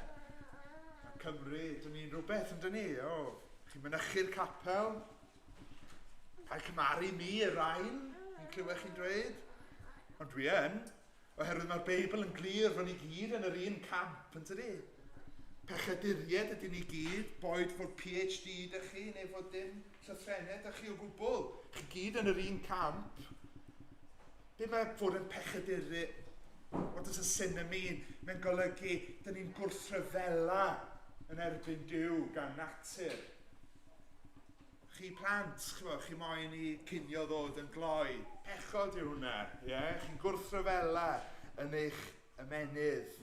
Mae Cymru, dyn ni'n rhywbeth yn dyn ni. O, chi'n mynychu'r capel. Paid cymharu mi y rhain, fi'n clywed chi'n dweud. Ond dwi yn, oherwydd mae'r Beibl yn glir fod ni gyd yn yr un camp, yn tydi? Pechaduriaid ydyn ni gyd, boed fod PhD 'da chi neu fod dim llythrennau 'da chi o gwbl. Chi gyd yn yr un camp. Be mae fod yn pechaduri? What does a sinner mean? Mae'n golygu, dyn ni'n gwrthryfela yn erbyn Duw gan natur. Chi plant, ch'mo, chi moyn i cinio ddod yn gloi. Pechod yw hwnna, ie? Yeah? Chi'n gwrthryfela yn eich ymenydd.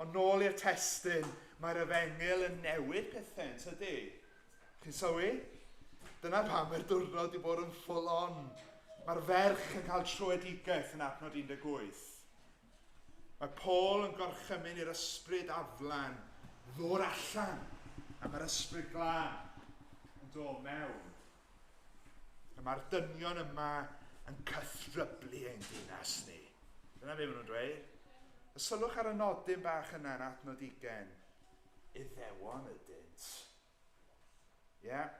Ond nôl i'r testun, mae'r efengyl yn newid pethau, yn tydi? Chi'n sylwi? Dyna pam mae'r diwrnod wedi bod yn full on. Mae'r ferch yn cael tröedigaeth yn adnod 18. Mae Paul yn gorchymyn i'r ysbryd aflan ddod allan, a mae'r ysbryd glân yn dod mewn. A mae'r dynion yma yn cythryblu ein dinas ni. Dyna be maen nhw'n dweud. A sylwch ar y nodyn bach yna yn adnod 20. Iddewon ydynt. Ie, yeah.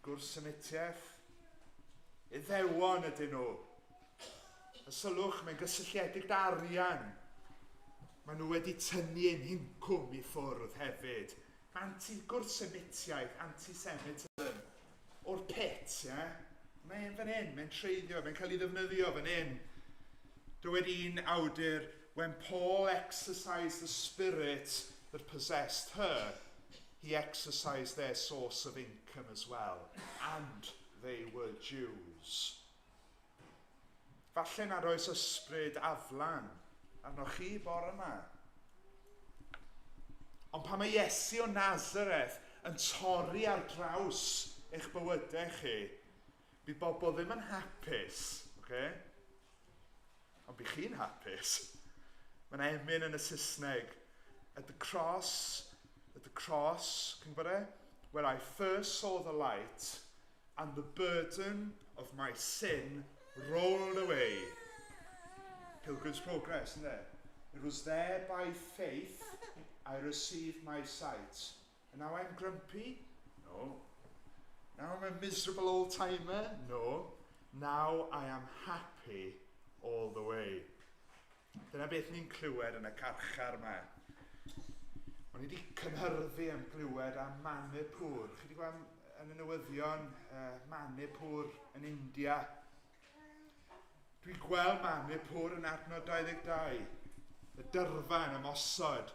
Gwrthsemitiaeth. Iddewon ydyn nhw. A sylwch, mae'n gysylltiedig da arian. Maen nhw wedi tynnu ein hincwm i ffwrdd hefyd. Anti, gwrthsemitiaeth, anti-semitism. O'r pit, ie? Yeah? Mae'n fan hyn, mae'n treiddio, mae'n cael ei ddefnyddio fan hyn. Dywed un awdur, when Paul exercised the spirit that possessed her, he exercised their source of income as well, and they were Jews. Falle nad oes ysbryd aflan arnoch chi bore yma. Ond pan mae Iesu o Nazareth yn torri ar draws eich bywydau chi, bydd bobl ddim yn hapus, okay? Ond bydd chi'n hapus. Mae'n emyn yn y Saesneg. At the cross, at the cross, chi'n gwybod e? Where I first saw the light and the burden of my sin rolled away. Pilgrim's Progress, isn't it? It was there by faith I received my sight. And now I'm grumpy? No. Now I'm a miserable old timer? No. Now I am happy all the way. Dyna beth ni'n clywed yn y carchar yma. O'n i wedi cynhyrfu am glywed am Manipur. Chi wedi gweld yn y newyddion Manipur yn India? Dwi'n gweld Manipur yn adnod 22. Y dyrfa yn ymosod.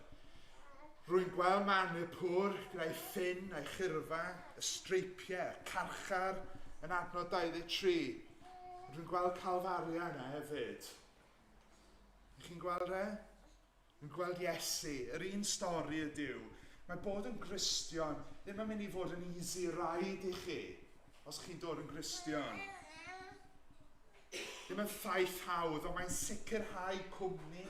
Rwy'n gweld Manipur gyda'i ffin a'i churfa, y streipiau, y carchar yn adnod 23. Rwy'n gweld Calfaria yna hefyd. Chi'n gweld e? Yn gweld Iesu, yr un stori ydyw. Mae bod yn Gristion ddim yn mynd i fod yn easy ride i chi, os chi'n dod yn Gristion. Ddim yn ffaith hawdd, ond mae'n sicrhau cwmni.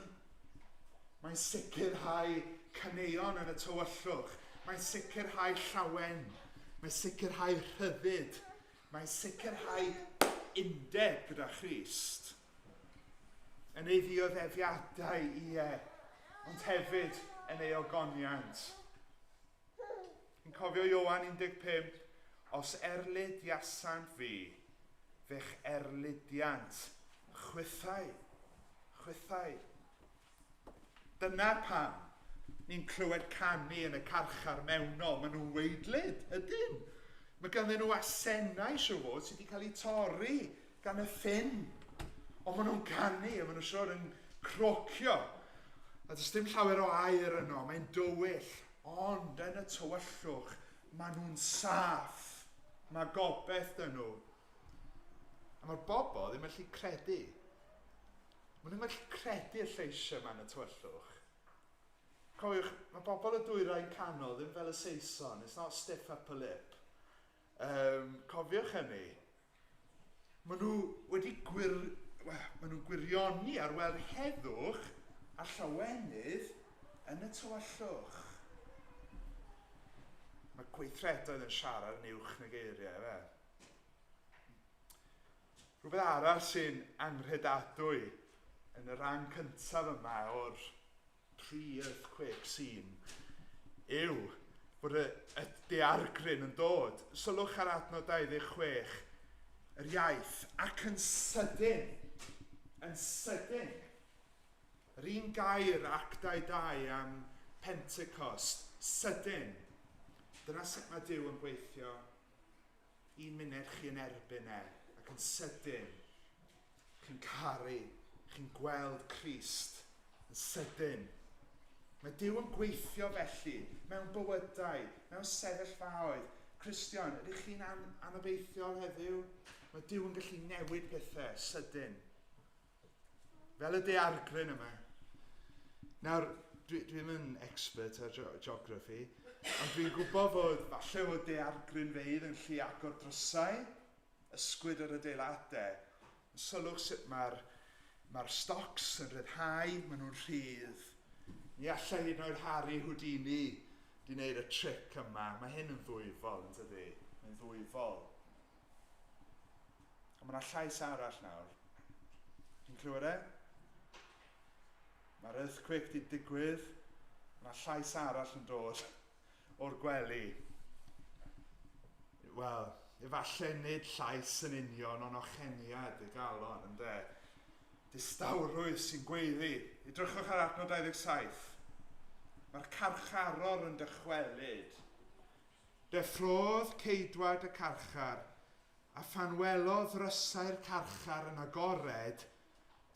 Mae'n sicrhau caneuon yn y tywyllwch. Mae'n sicrhau llawen. Mae'n sicrhau rhyddid. Mae'n sicrhau undeb gyda Christ. Yn ei ddioddefiadau, ie, ond hefyd yn ei ogoniant. Yn cofio Ioan 15, os erlidiasant fi, fe'ch erlidiant chwithau, chwithau. Dyna pam ni'n clywed canu yn y carchar mewnol. Maen nhw'n weidlyd, ydyn. Mae ganddyn nhw asennau, siŵr fod, sydd wedi cael eu torri gan y ffin. Ond maen nhw'n canu a maen nhw'n siŵr yn crocio. A does dim llawer o aer yno, mae'n dywyll. Ond yn y tywyllwch, maen nhw'n saff. Mae gobeith dyn nhw. A mae'r bobl ddim yn gallu credu. Maen nhw'n gallu credu'r lleisiau yma yn y tywyllwch. Cofiwch, mae bobl y dwyrain canol ddim fel y Saeson. It's not stiff upper lip. Cofiwch hynny. Maen nhw wedi gwir, well, maen nhw'n gwirioni ar weld heddwch a llawenydd yn y tywyllwch. Mae gweithredoedd yn siarad yn uwch na geiriau, fe. Rhywbeth arall sy'n anghredadwy yn y rhan cyntaf yma o'r pre-earthquake scene yw bod y, y daeargryn yn dod. Sylwch ar adnod 26, yr iaith, ac yn sydyn, yn sydyn. Yr un gair Actau 2 am Pentecost, sydyn. Dyna sut mae Duw yn gweithio. Un munud chi yn erbyn e, ac yn sydyn, chi'n caru, chi'n gweld Crist yn sydyn. Mae Duw yn gweithio felly mewn bywydau, mewn sefyllfaoedd. Cristion, ydych chi'n an anobeithiol heddiw? Mae Duw yn gallu newid pethau sydyn. Fel y daeargryn yma. Nawr, dwi, dwi ddim yn expert ar geography, ond dwi'n gwybod fod falle fod daeargrynfeydd yn llu agor drysau, ysgwyd yr adeiladau. Sylwch sut mae'r mae stocks yn rhyddhau, maen nhw'n rhydd. Ni allai hyd yn oed Harry Houdini di wneud y tric yma. Mae hyn yn ddwyfol, yn tydi? Mae'n ddwyfol. Ond mae yna llais arall nawr. Chi'n clywed e? Mae'r earthquake di digwydd. Mae yna llais arall yn dod o'r gwely. Wel, efallai nid llais yn union, ond ocheniad y galon, ynde? Distawrwydd sy'n gweiddi. Edrychwch ar adnod 27. Mae'r carcharor yn dychwelyd. Deffrodd ceidwad y carchar, a phan welodd ddrysau'r carchar yn agored,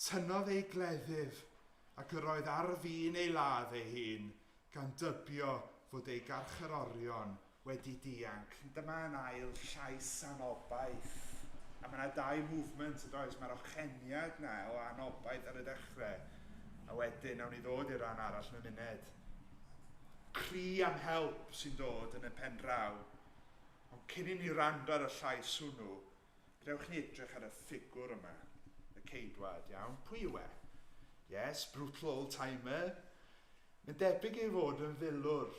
tynnodd ei gleddyf, ac yr oedd ar fin ei ladd ei hun, gan dybio fod ei garcharorion wedi dianc. Dyma yn ail llais anobaith. A mae yna dau movement, yn does? Mae'r ocheniad na o anobaith ar y dechrau. A wedyn, nawn ni ddod i'r rhan arall mewn munud. Cri am help sy'n dod yn y pen draw. Ond cyn i ni wrando ar y llais hwnnw, gadewch ni edrych ar y ffigwr yma, y ceidwad, iawn? Pwy yw e? Yes, brutal old timer. Mae'n debyg ei fod yn filwr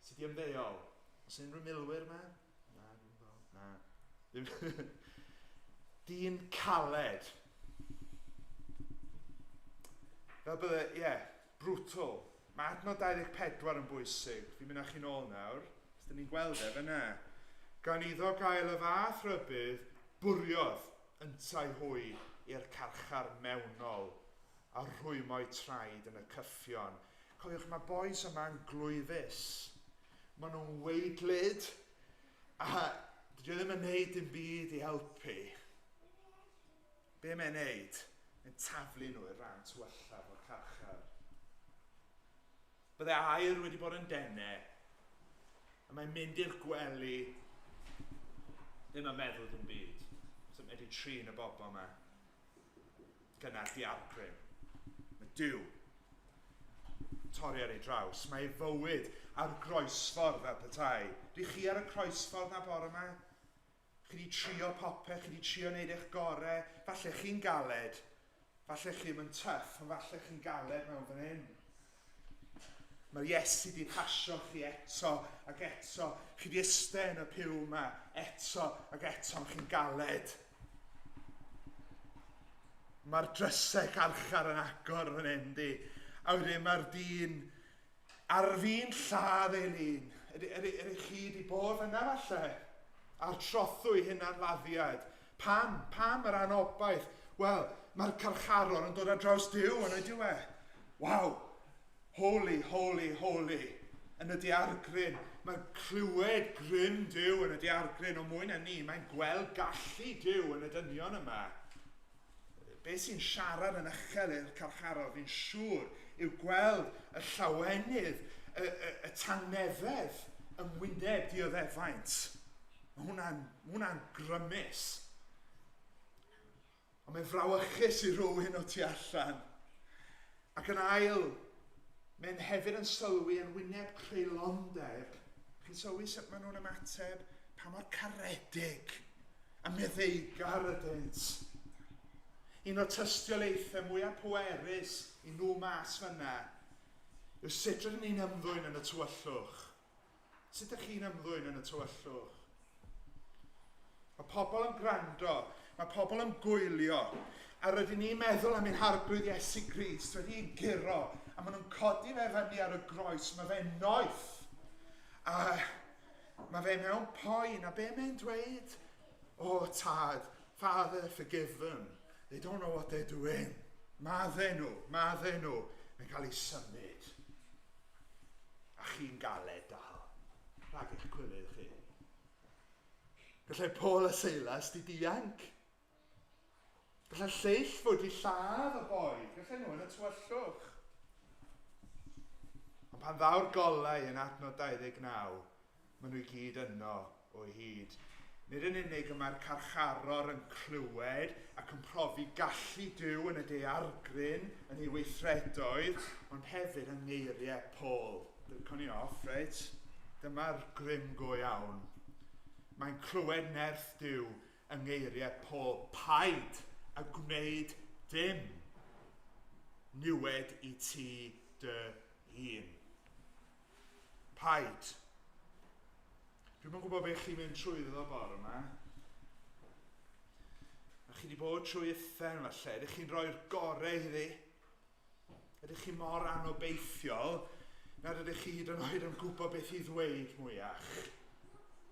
sydd wedi ymddeol. Oes unrhyw milwyr yma? Na, dwi'n gweld. Na. Ddim. Dyn caled. Fel bydde, ie, yeah, brutal. Mae adnod 24 yn bwysig. Fi'n mynd â chi'n ôl nawr. Os dyn ni'n gweld e fyna. Gan iddo gael y fath rybudd, bwriodd yntau hwy i'r carchar mewnol a rhwymo'u traed yn y cyffion. Cofiwch, mae bois yma'n glwyfus. Maen nhw'n weidlyd a dydy o ddim yn neud dim byd i helpu. Be mae'n neud? Mae'n taflu nhw i'r rhan tywyllaf o'r carchar. Bydde air wedi bod yn dene, a mae'n mynd i'r gwely, ddim yn meddwl dim byd. Sut mae wedi trin y bobl yma. Gyna'r diargryn. Mae Duw torri ar ei draws. Mae ei fywyd ar groesffordd fel petai. Rych chi ar y croesffordd na bore yma? Chi wedi trio popeth, chi wedi trio wneud eich gorau. Falle chi'n galed. Falle chi'n mynd tough, ond falle chi'n galed mewn fan hyn. Mae'r Iesu wedi pasio chi eto ac eto. Chi wedi ystod yn y piw yma eto ac eto, ond chi'n galed. Mae'r drysau carchar yn agor fan hyn, di. A wedyn mae'r dyn ar fin lladd ei lun. Ydy, ydy, ydy chi wedi bod yna falle? A'r trothwy hunanladdiad. Pam? Pam yr anobaith? Wel, mae'r carcharor yn dod ar draws Duw yn y diwedd. Waw! Holy, holy, holy. Yn y diargryn. Mae'n clywed grym Duw yn y diargryn, ond mwy na ni, mae'n gweld gallu Duw yn y dynion yma. Be sy'n siarad yn uchel i'r carcharor, fi'n siŵr, yw gweld y llawenydd, y, y, y tangnefedd yng ngwyneb dioddefaint. Mae hwnna'n hwnna grymus. Ond mae'n frawychus i rhywun o tu allan. Ac yn ail, mae'n hefyd yn sylwi yn wyneb creulondeb. Chi'n sylwi sut maen nhw'n ymateb? Pa mor caredig a meddeigar ydynt. Un o'r tystiolaethau mwyaf pwerus i nhw mas fyna yw sut rydyn ni'n ymddwyn yn y tywyllwch. Sut ydych chi'n ymddwyn yn y tywyllwch? Mae pobl yn gwrando, mae pobl yn gwylio, a rydyn ni'n meddwl am ein harglwydd Iesu Grist wedi ei guro, a maen nhw'n codi fe fyny ar y groes, mae fe'n noeth, a mae fe mewn poen, a be mae'n dweud? O, oh, tad, Father, forgive them. They don't know what they're doing. Madde nhw, madde nhw. Mae'n cael ei symud. A chi'n galed dal. Rhag eich cwilydd chi. Gallai Paul a Silas di dianc. Gallai lleill fod i lladd y boi. Gallai nhw yn y tywyllwch. Ond pan ddaw'r golau yn adnod 29, maen nhw i gyd yno o hyd. Nid yn unig y mae'r carcharor yn clywed ac yn profi gallu Duw yn y daeargryn yn ei weithredoedd, ond hefyd yng ngeiriau Paul. Dwi'n ni off, reit? Dyma'r grym go iawn. Mae'n clywed nerth Duw yng ngeiriau Paul. Paid a gwneud dim niwed i ti dy hun. Paid. Dwi'm yn gwybod beth chi'n mynd trwyddo bore yma. A chi wedi bod trwy uffern falle. Ydych chi'n rhoi'r gorau iddi? Ydych chi mor anobeithiol nad ydych chi hyd yn oed yn gwybod beth i ddweud mwyach?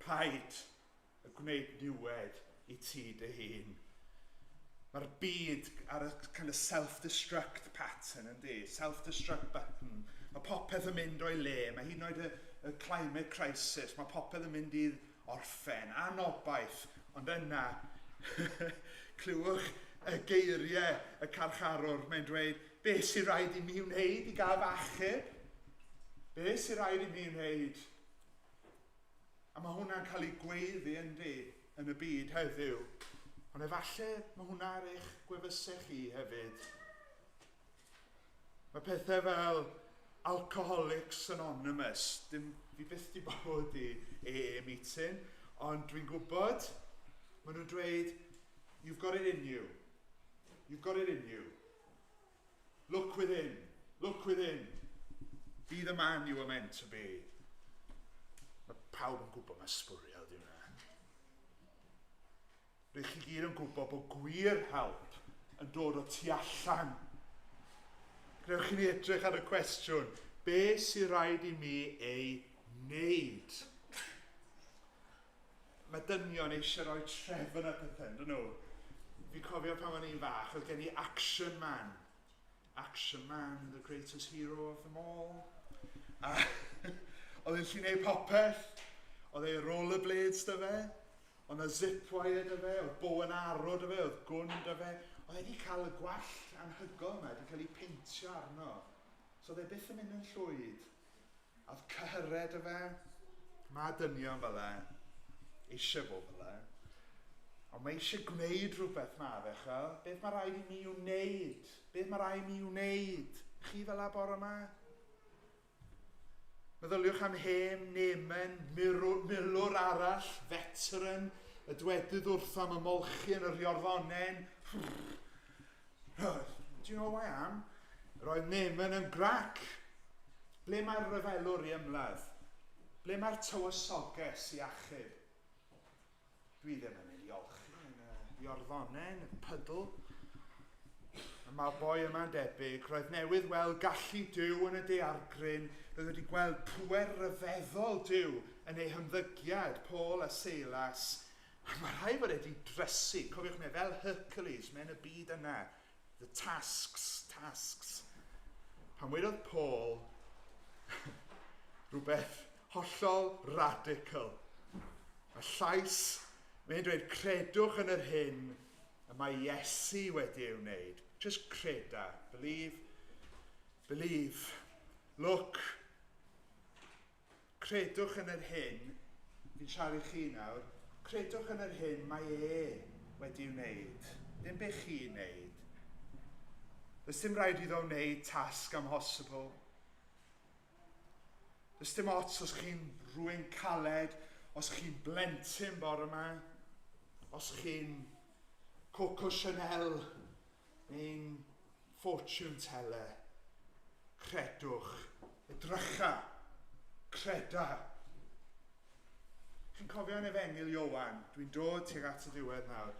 Paid y gwneud niwed i ti dy hun. Mae'r byd ar y kind of self-destruct pattern, yndi? Self-destruct button. Mae popeth yn mynd o'i le. Mae hyd yn oed y climate crisis. Mae popeth yn mynd i orffen. Anobaith. Ond yna, clywch y geiriau y carcharwr. Mae'n dweud, be sy'n rhaid i mi wneud i gael fy achub? Be sy'n rhaid i mi wneud? A mae hwnna'n cael ei gweiddi, yndi, yn y byd heddiw. Ond efallai mae hwnna ar eich gwefusau chi hefyd. Mae pethau fel Alcoholics Anonymous, dim, fi byth di bod i AA meeting, ond dwi'n gwybod, maen nhw'n dweud, you've got it in you. You've got it in you. Look within. Look within. Be the man you were meant to be. Mae pawb yn gwybod mae sbwriel di hwnna. Rydych chi gyd yn gwybod bod gwir help yn dod o tu allan. Gwnewch chi ni edrych ar y cwestiwn, be sy'n rhaid i mi ei wneud? Mae dynion eisiau rhoi trefn ar pethau, yn nhw? Fi'n cofio pan o'n i'n fach, oedd gen i Action Man. Action Man, the greatest hero of them all. A oedd e'n gallu gwneud popeth. Oedd ei rollerblades 'da fe, oedd 'na zip wire 'da fe, oedd bow and arrow 'da fe, oedd gwn 'da fe. Oedd e wedi cael y gwallt anhygoel yma, wedi cael ei peintio arno. So oedd e byth yn mynd yn llwyd. A oedd cyhyrau 'da fe. Mae dynion fel e, eisiau bod fel e. Ond mae eisiau gwneud rhywbeth ma fe, chel. Beth mae rhaid i mi wneud? Beth mae rhaid i mi wneud? Chi fel la bore yma? Meddyliwch am hen Naaman, milwr arall, veteran, y dwedydd wrtho am ymolchi yn yr Iorddonen. Do you know who I am? Roedd Naaman yn grac. Ble mae'r rhyfelwr i ymladd? Ble mae'r tywysoges i achub? Dwi ddim yn mynd i olchi yn y Iorddonen, y puddle. Y mae'r boi yma'n debyg, roedd newydd weld gallu Duw yn y daeargryn, roedd wedi gweld pŵer ryfeddol Duw yn ei hymddygiad, Paul a Seilas, A mae rhaid fod e wedi drysu. Cofiwch, mae fel Hercules, mae yn y byd yna. The tasks, tasks. Pan wedodd Paul rhywbeth hollol radical. Mae llais, mae'n dweud, credwch yn yr hyn y mae Iesu wedi ei wneud. Just creda. Believe. Believe. Look. Credwch yn yr hyn, fi'n siarad i chi nawr, credwch yn yr hyn mae e wedi wneud, ddim be chi'n wneud. Does dim rhaid iddo wneud tasg amhosibl. Does dim ots os chi'n rhywun caled, os chi'n blentyn bore yma, os chi'n Coco Chanel neu'n fortune teller. Credwch. Edrycha. Creda. Chi'n cofio yn Efengyl Iowan? Dwi'n dod tuag at y diwedd nawr.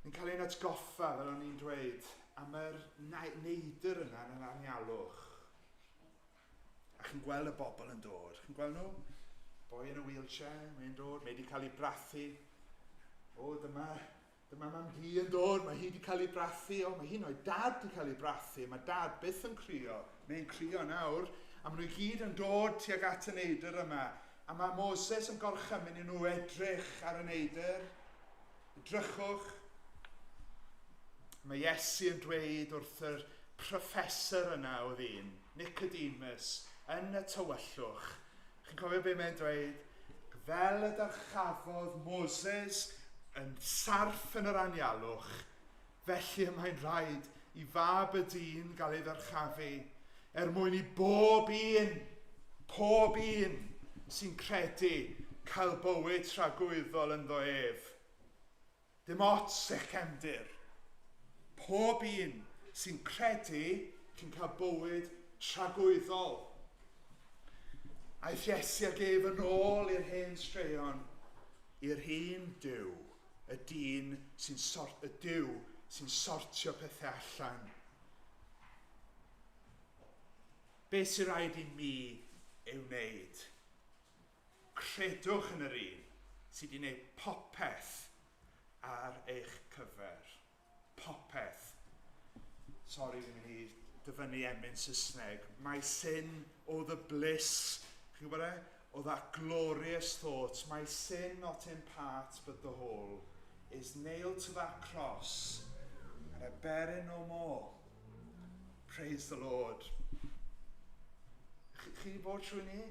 Ni'n cael ein atgoffa, fel o'n i'n dweud, am yr neidr yna yn yr anialwch. A chi'n gweld y bobl yn dod. Chi'n gweld nhw? Boi yn y wheelchair, mae'n dod, mae wedi cael ei brathu. O, dyma, dyma mam hi yn dod, mae hi wedi cael ei brathu. O, mae hi'n oed dad wedi cael ei brathu. Mae dad byth yn crio. Mae'n crio nawr. A maen nhw i gyd yn dod tuag at y neidr yma. A mae Moses yn gorchymyn i nhw edrych ar y neidr. Edrychwch. Mae Iesu yn dweud wrth yr professor yna o ddyn, Nicodemus, yn y tywyllwch. Chi'n cofio beth mae'n dweud? Fel y dyrchafodd Moses yn sarff yn yr anialwch, felly y mae'n rhaid i fab y dyn gael ei ddyrchafu, er mwyn i bob un, pob un sy'n credu cael bywyd tragwyddol ynddo ef. Dim ots eich cefndir. Pob un sy'n credu chi'n cael bywyd tragwyddol. Aeth Iesu ag ef yn ôl i'r hen straeon, i'r un Duw, y dyn sy'n sort, y Duw sy'n sortio pethau allan. Be sy'n rhaid i mi ei wneud? Credwch yn yr un sydd wedi gwneud popeth ar eich cyfer. Popeth. Sori, fi'n mynd i dyfynnu emyn Saesneg. My sin, oh the bliss. Chi'n gwybod e? Oh that glorious thought. My sin not in part but the whole is nailed to that cross and I bear it no more. Praise the Lord. Chi, chi bod trwy ni?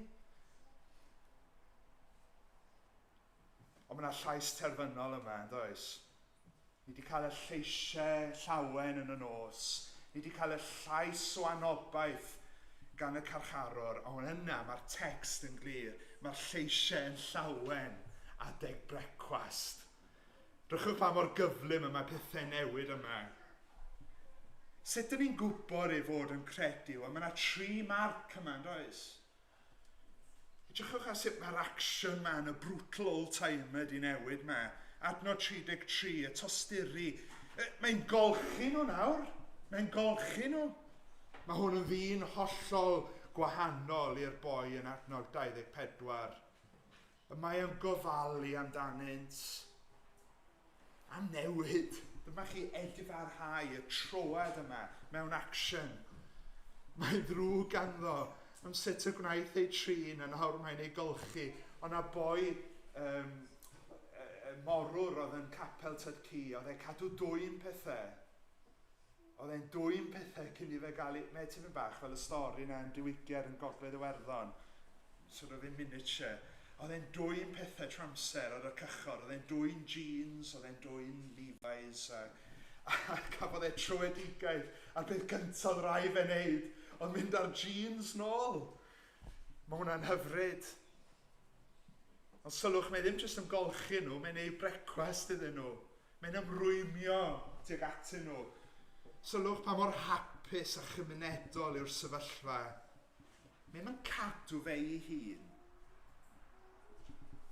Ond mae yna llais terfynol yma, yn does? Ni wedi cael y lleisiau llawen yn y nos. Ni wedi cael y llais o anobaith gan y carcharor. Ond yna mae'r text yn glir. Mae'r lleisiau yn llawen adeg brecwast. Drychwch pa mor gyflym y mae pethau newid yma. Sut dyn ni'n gwybod ei fod yn credu? Wel, mae yna tri marc yma, yn does? Edrychwch ar sut mae'r action man, y brutal old-timer di newid ma. Adnod 33, y tosturi. Mae'n golchi nhw nawr. Mae'n golchi nhw. Mae hwn yn ddyn hollol gwahanol i'r boi yn adnod 24. Y mae yn gofalu amdanynt. Am newid. Dyma chi edifarhau y troad yma mewn action. Mae'n ddrwg ganddo am sut y gwnaeth ei trin a nawr mae'n ei golchi. Ond na boi um, morwr oedd yn capel Tyd Ci, oedd e'n cadw dwyn pethau. Oedd e'n dwyn pethau cyn i fe gael ei... Mae tipyn bach fel y stori yna yn diwygiad yn Gogledd Iwerddon, sort of in miniature. Oedd e'n dwyn pethau trwy amser ar y cychod. Oedd e'n dwyn jeans, oedd e'n dwyn Levi's, a, a cafodd e tröedigaeth. A'r peth cyntaf oedd rai fe wneud oedd mynd â'r jeans nôl. Mae hwnna'n hyfryd. Ond sylwch, mae ddim jyst yn golchi nhw, mae'n ei brecwast iddyn nhw. Mae'n ymrwymio tuag atyn nhw. Sylwch pa mor hapus a chymunedol yw'r sefyllfa. Mae'n yn cadw fe ei hun.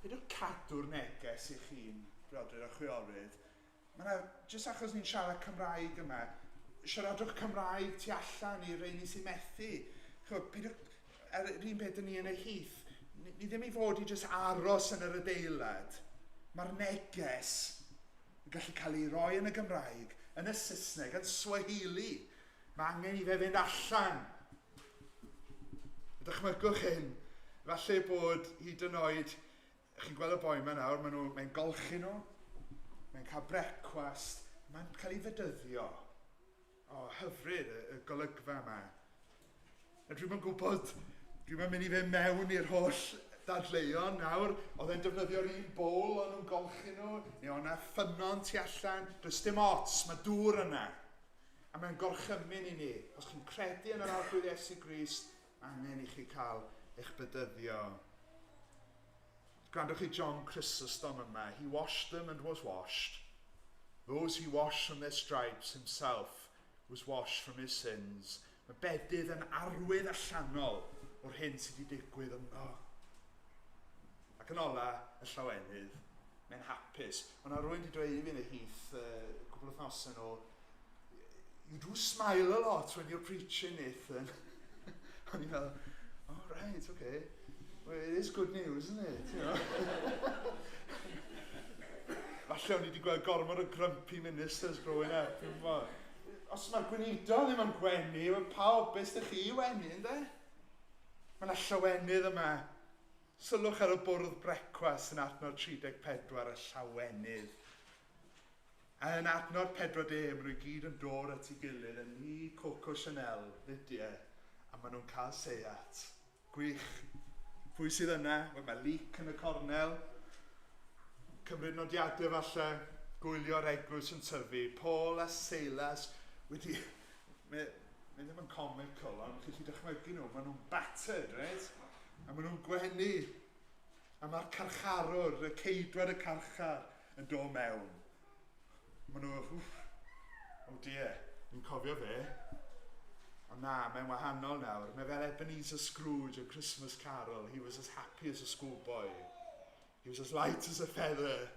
Peidiwch cadw'r neges i'ch hun, brodyr a chwiorydd. Mae yna, jyst achos ni'n siarad Cymraeg yma, siaradwch Cymraeg tu allan i'r rheini sy'n methu. Chymod, peidiwch, er yr un peth ni yn y heath, ni, ni ddim i fod i jyst aros yn yr adeilad. Mae'r neges yn gallu cael ei roi yn y Gymraeg, yn y Saesneg, yn Swahili. Mae angen i fe fynd allan. Dychmygwch hyn, falle bod hyd yn oed, chi'n gweld y boi yma nawr, maen nhw, mae'n golchi nhw, mae'n cael brecwast, mae'n cael ei fedyddio. O, hyfryd y, y golygfa yma. A dwi'm yn gwybod, dwi'm yn mynd i fynd mewn i'r holl dadleuon nawr, oedd e'n defnyddio'r un bowl o'n nhw'n golchi nhw, neu oedd yna ffynnon tu allan, does dim ots, mae dŵr yna. A mae'n gorchymyn i ni, os chi'n credu yn yr Arglwydd Iesu Grist, mae angen i chi cael eich bedyddio. Gwrandwch i John Chrysostom yma. He washed them and was washed. Those he washed from their stripes himself was washed from his sins. Mae bedydd yn arwydd allanol o'r hyn sydd wedi digwydd ynddo. Ac yn ola, y llawenydd, mae'n hapus. Ond na rwy'n wedi dweud i fi yn y heath uh, cwbl o wythnosau yn ôl, you do smile a lot when you're preaching, Nathan. O'n i'n meddwl, oh right, okay. Well, it is good news, isn't it? You know? Falle o'n i wedi gweld gormod o grumpy ministers growing up. Os mae'r gweinidog ddim yn gwenu, mae pawb, beth ydych chi i wenu, ynddo? Mae yna llawenydd yma. Sylwch ar y bwrdd brecwast yn adnod 34, y llawenydd. A yn adnod 40, maen nhw i gyd yn dod at ei gilydd yn nhŷ Coco Chanel, Lydia, a maen nhw'n cael seiat. Gwych. Pwy sydd yna? Wel, mae Luc yn y cornel. Cymryd nodiadau falle, gwylio'r eglwys yn tyfu. Paul a Silas wedi... Mae, mae ddim yn comical, ond chi'n gallu dychmygu nhw. Maen nhw'n battered, right? A maen nhw'n gwenu. A mae'r carcharwr, y ceidwad y carchar, yn dod mewn. Maen nhw, wff, oh dear, ni'n cofio fe. Ond na, mae'n wahanol nawr. Mae fel Ebenezer Scrooge o Christmas Carol. He was as happy as a schoolboy. He was as light as a feather.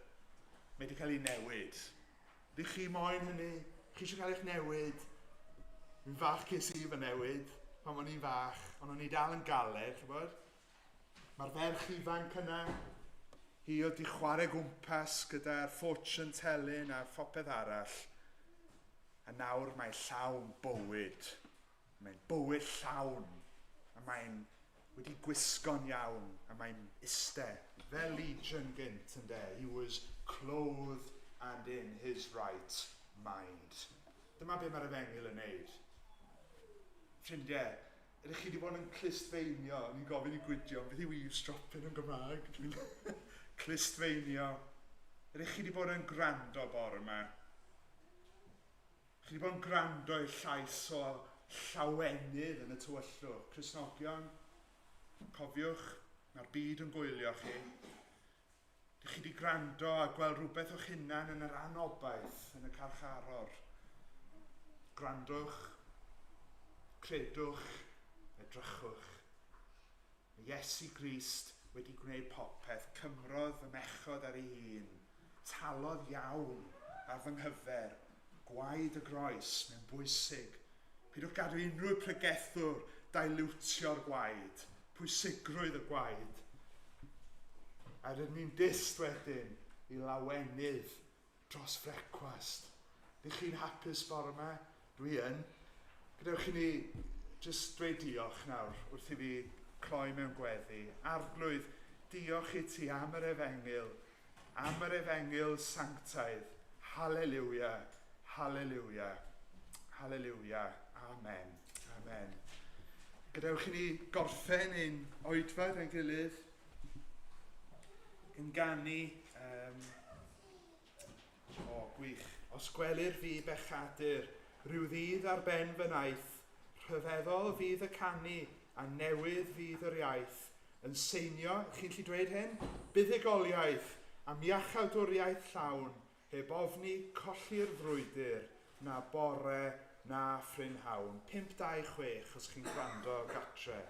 Mae wedi cael ei newid. Ydych chi moyn hynny? Chi eisiau cael eich newid? Fi'n fach ces i fy newid pan o'n i'n fach, ond o'n i dal yn galed, chybod? Mae'r ferch ifanc yna, hi oedd di chwarae gwmpas gyda'r fortune telling a phopeth arall. A nawr mae llawn bywyd. Mae'n bywyd llawn. A mae'n wedi gwisgo'n iawn. A mae'n iste. Fel Legion gynt, ynde. He was clothed and in his right mind. Dyma be mae'r efengyl yn neud. Ffrindiau, ydych chi wedi bod yn clustfeinio? O'n i'n gofyn i Gwydion, beth yw eavesdropping yn Gymraeg? Clustfeinio. Ydych chi wedi bod yn gwrando bore yma? Chi wedi bod yn gwrando i'r llais o llawenydd yn y tywyllwch. Cristnogion, cofiwch, mae'r byd yn gwylio chi. Ydych chi wedi gwrando a gweld rhywbeth o'ch hunan yn yr anobaith, yn y carcharor? Gwrandwch, credwch, edrychwch. Mae Iesu Grist wedi gwneud popeth, cymrodd fy mechod ar ei hun, talodd iawn ar fy nghyfer, gwaed y groes, mae'n bwysig. Peidiwch gadw unrhyw pregethwr dilutio'r gwaed, pwysigrwydd y gwaed. A rydyn ni'n dyst wedyn i lawenydd dros frecwast. Ydych chi'n hapus bore yma? Dwi yn. Gadewch i ni jyst dweud diolch nawr wrth i fi cloi mewn gweddi. Arglwydd, diolch i ti am yr efengyl, am yr efengyl sanctaidd. Haleliwia, haleliwia, haleliwia, amen, amen. Gadewch i ni gorffen ein oedfa ein gilydd yn ganu um, o, gwych. Os gwelir fi bechadur, rhyw ddydd ar ben fy naith, rhyfeddol fydd y canu a newydd fydd yr iaith, yn seinio, chi'n gallu dweud hyn? Buddugoliaeth am iachawdwriaeth llawn, heb ofni colli'r frwydr, na bore na phrynhawn. 5, 2, 6, os chi'n gwrando gatre.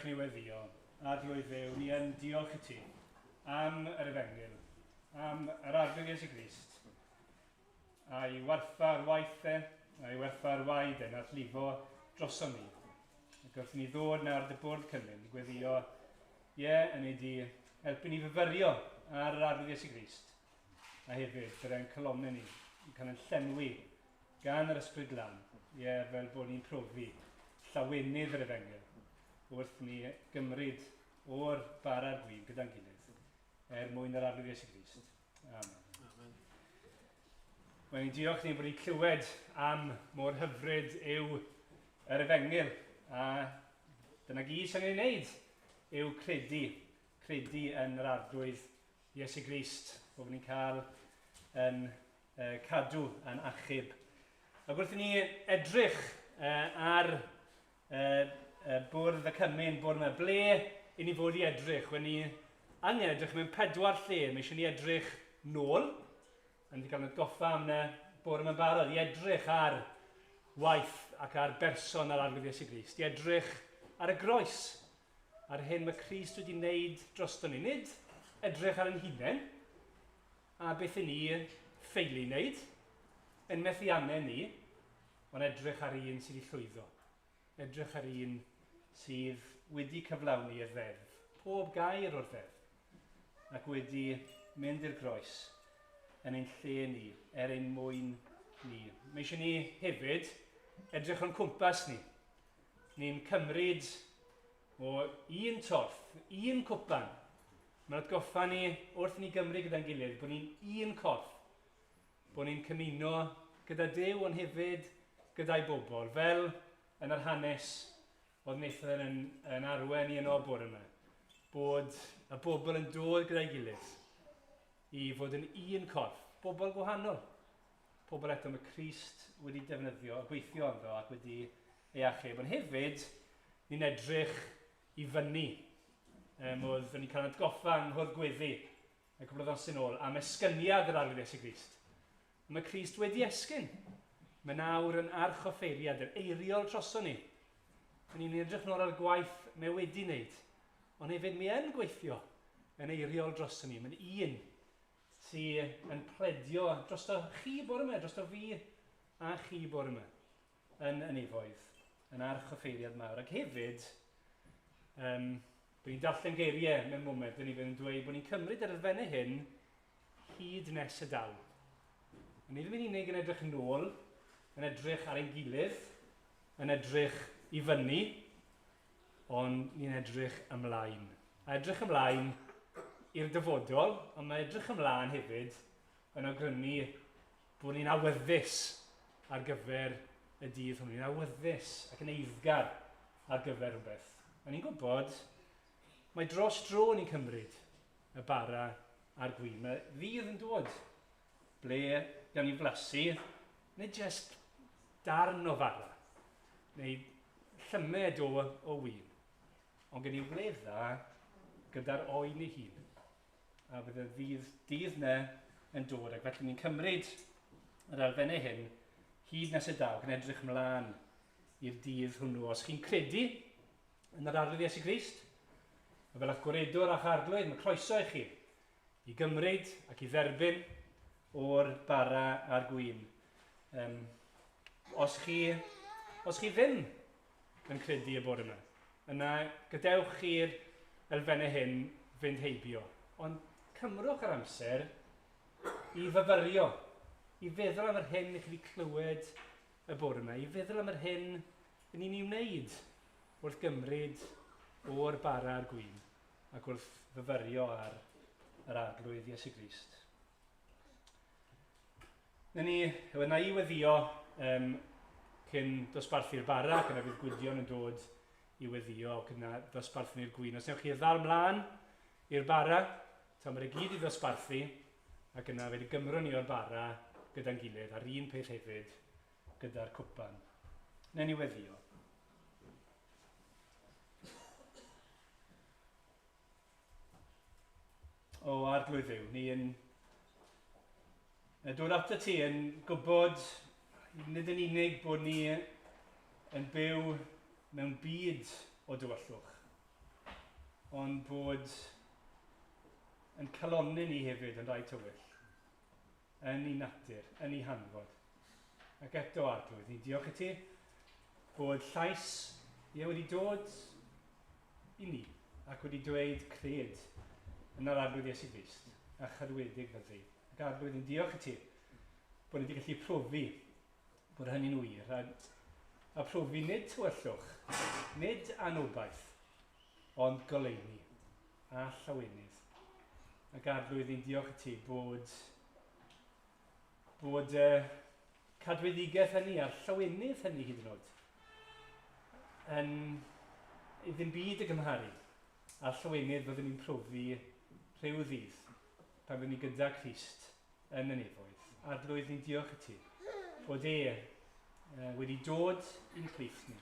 Dewch ni weddio. Arglwydd Dduw, ni yn diolch i ti am yr efengyl, am yr Arglwydd Iesu Grist, a'i werthfa'r waith e, a'i werthfa'r waed e, nath lifo drosom ni. Ac wrth ni ddod nawr dy bwrdd cymun, gweddio, ie, yn ei di, helpu ni fyfyrio ar yr Arglwydd Iesu Grist, a hefyd byddai'n colonnau ni yn cael ein llenwi gan yr Ysbryd Glân, ie, fel bod ni'n profi llawenydd yr efengyl wrth ni gymryd o'r bara'r gwin gyda'n gilydd er mwyn yr Arglwydd Iesu Grist. Amen. Amen. Mae'n ni'n diolch ni bod ni'n clywed am mor hyfryd yw yr efengyl a dyna gyd sy'n ei wneud yw credu, credu yn yr Arglwydd Iesu Grist, bod ni'n cael yn cadw a'n achub. Ac wrth i ni edrych ar bwrdd y cymun bwrdd yma, ble i ni fod i edrych? Wel, ni angen edrych mewn pedwar lle. Mae eisiau ni edrych nôl, a ni wedi cael yn atgoffa am y bore yma'n barod, i edrych ar waith ac ar berson ar Arglwydd Iesu Grist, i edrych ar y groes, ar hyn mae Crist wedi wneud drosto ni. Nid edrych ar ein hunain, a beth i ni ffeili wneud, yn methiannau ni, ond edrych ar un sydd wedi llwyddo. Edrych ar un sydd wedi cyflawni y ddeddf, pob gair o'r ddeddf, ac wedi mynd i'r groes yn ein lle ni, er ein mwyn ni. Mae eisiau ni hefyd edrych o'n cwmpas ni. Ni'n cymryd o un torth, un cwpan. Mae'n atgoffa ni wrth ni gymryd gyda'n gilydd bod ni'n un corff, bod ni'n cymuno gyda Duw ond hefyd gyda'i bobl, fel yn yr hanes oedd Nathan yn, yn arwen i yno bore yma, bod y bobl yn dod gyda'i gilydd i fod yn un corff, bobl gwahanol, pobl eto mae Crist wedi defnyddio a gweithio ynddo ac wedi ei achub. Ond hefyd, ni'n edrych i fyny. Oedd ni'n cael atgoffa yng Nghwrdd Gweddi y cwbl o ddosyn ôl am esgyniad yr Arglwydd Iesu Grist. Mae Crist wedi esgyn. Mae nawr yn archoffeiriad, yr eiriol troso ni. Ni'n edrych nôl ar y gwaith mae wedi wneud, ond hefyd mi yn gweithio yn eiriol droso ni. Mae'n un sydd yn pledio drosto chi bore yma, drosto fi a chi bore yma. yn y nefoedd, yn archoffeiriad mawr. Ac hefyd, um, bod ni'n darllen geiriau mewn moment, dyn ni fydd yn dweud bod ni'n cymryd yr elfennau hyn hyd nes y daw. A ni ddim yn unig yn edrych yn ôl, yn edrych ar ein gilydd, yn edrych i fyny, ond ni'n edrych ymlaen. A edrych ymlaen i'r dyfodol, ond mae edrych ymlaen hefyd yn awgrymu bod ni'n awyddus ar gyfer y dydd hwnnw. Ni'n awyddus ac yn eiddgar ar gyfer rhywbeth. A ni'n gwybod, mae dros dro ni'n cymryd y bara a'r gwin. Mae ddydd yn dod ble gawn ni flasu, neu jyst darn o fara, neu llymed o, o win. Ond gen i wledda gyda'r oen ei hun. A bydd y ddydd, dydd na yn dod, ac felly ni'n cymryd yr elfennau hyn hyd nes y daw, ac yn edrych ymlaen i'r dydd hwnnw. Os chi'n credu yn yr Arglwydd Iesu Grist, a fel eich gwaredwr a'ch arglwydd, mae croeso i chi i gymryd ac i dderbyn o'r bara a'r gwin. Um, os, chi, os chi ddim yn credu y bore yma, yna gadewch i'r elfennau hyn fynd heibio. Ond cymrwch yr amser i fyfyrio, i feddwl am yr hyn i chi wedi clywed y bore yma, i feddwl am yr hyn yn ni'n ei wneud wrth gymryd o'r bara a'r gwin ac wrth fyfyrio ar yr Arglwydd Iesu Grist. Na ni, wel, na i weddio um, cyn dosbarthu'r bara, ac yna fydd Gwydion yn dod i weddio ac yna ddosbarthu ni'r gwin. Os newch chi ddal mlaen i'r bara, ta mae'r gyd i ddosbarthu, ac yna fe gymrwn ni o'r bara gyda'n gilydd, a'r un peth hefyd gyda'r cwpan. Na ni weddio. O, Arglwydd Dduw, ni yn dod ato ti yn gwybod nid yn unig bod ni yn byw mewn byd o dywyllwch. Ond bod yn calonnau ni hefyd yn rhai tywyll, yn ei natur, yn ei hanfod. Ac eto, Arglwydd, ni'n diolch i ti bod llais ie wedi dod i ni ac wedi dweud cred yn yr Arglwydd Iesu Grist a chadwedig fyddi. Ac Arglwydd, ni'n diolch i ti bod ni wedi gallu profi bod hynny'n wir a profi nid tywyllwch, nid anobaith, ond goleuni a llawenydd. Ac Arglwydd, ni'n diolch i ti bod cadweddigaeth hynny a'r llawenydd hynny hyd yn oed yn ddim byd y gymharu a'r llawenydd fyddwn ni'n profi rhyw ddydd pan fyddwn ni gyda Crist yn y nefoedd. Arglwydd, ni'n diolch i ti bod e wedi dod i'n plith ni.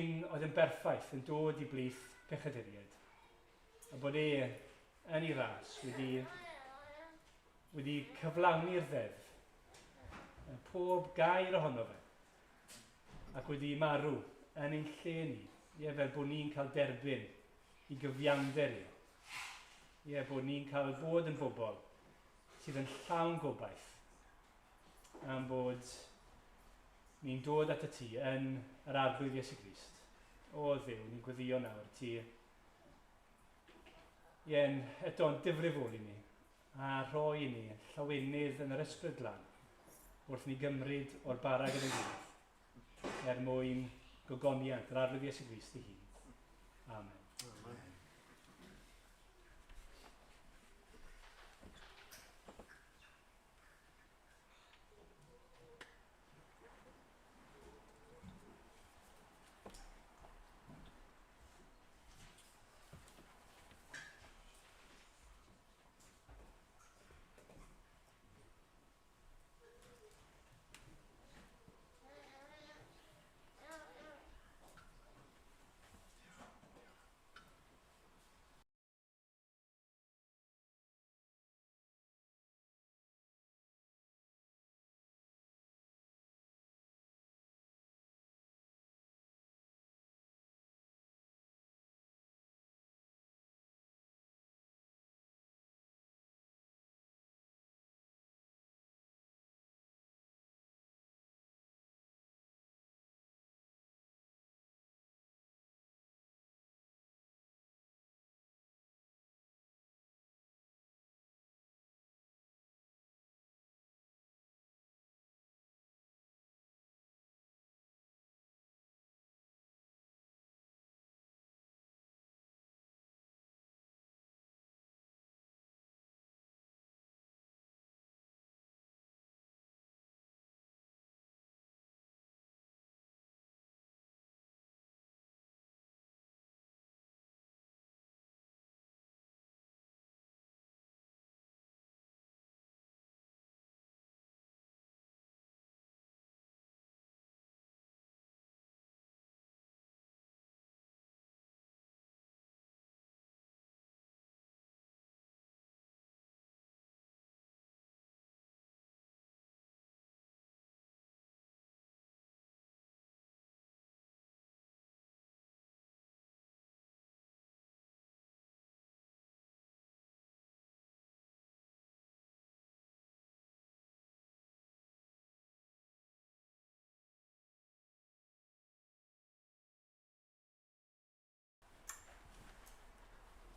Un oedd yn berffaith yn dod i blith pechaduriaid. A bod e yn ei ras wedi cyflawni'r ddeddf. Pob gair ohono fe. Ac wedi marw yn ein lle ni. Ie, fel bod ni'n cael derbyn i gyfiawnder e. Ie, bod ni'n cael bod yn bobl sydd yn llawn gobaith am bod ni'n dod at y ti yn yr Arglwydd Iesu Grist. O Dduw, ni'n gweddio nawr ti. Ie, eto'n difrifol i ni a rhoi i ni llawenydd yn yr Ysbryd Glân wrth ni gymryd o'r bara gyda'n gilydd er mwyn gogoniant yr Arglwydd Iesu Grist ei hun. Amen. Amen.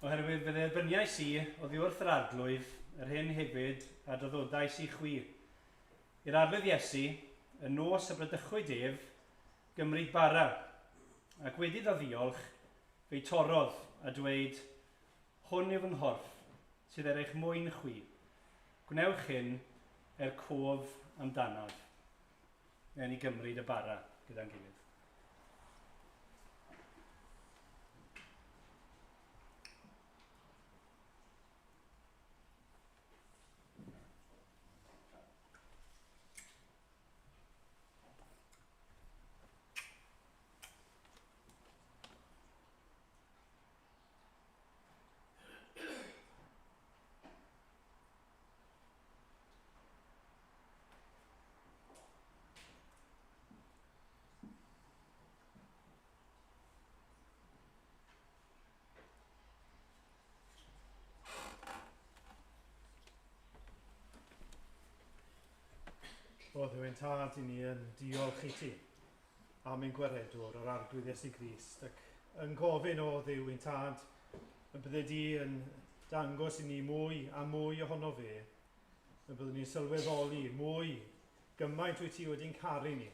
Oherwydd fe dderbyniais i oddi wrth yr Arglwydd yr hyn hefyd a draddodais i chwi. I'r Arglwydd Iesu, y nos y bradychwyd ef, gymryd bara, ac wedi iddo ddiolch, fe'i torrodd a dweud, Hwn yw fy nghorff, sydd er eich mwyn chwi. Gwnewch hyn er cof amdanaf. Newn ni gymryd y bara gyda'n gilydd. O Dduw ein Tad, i ni yn diolch i ti am ein gwaredwr, yr Arglwydd Iesu Grist, ac yn gofyn o Dduw ein Tad, y bydde di yn dangos i ni mwy a mwy ohono fe, y byddwn ni'n sylweddoli mwy gymaint wyt ti wedi'n caru ni,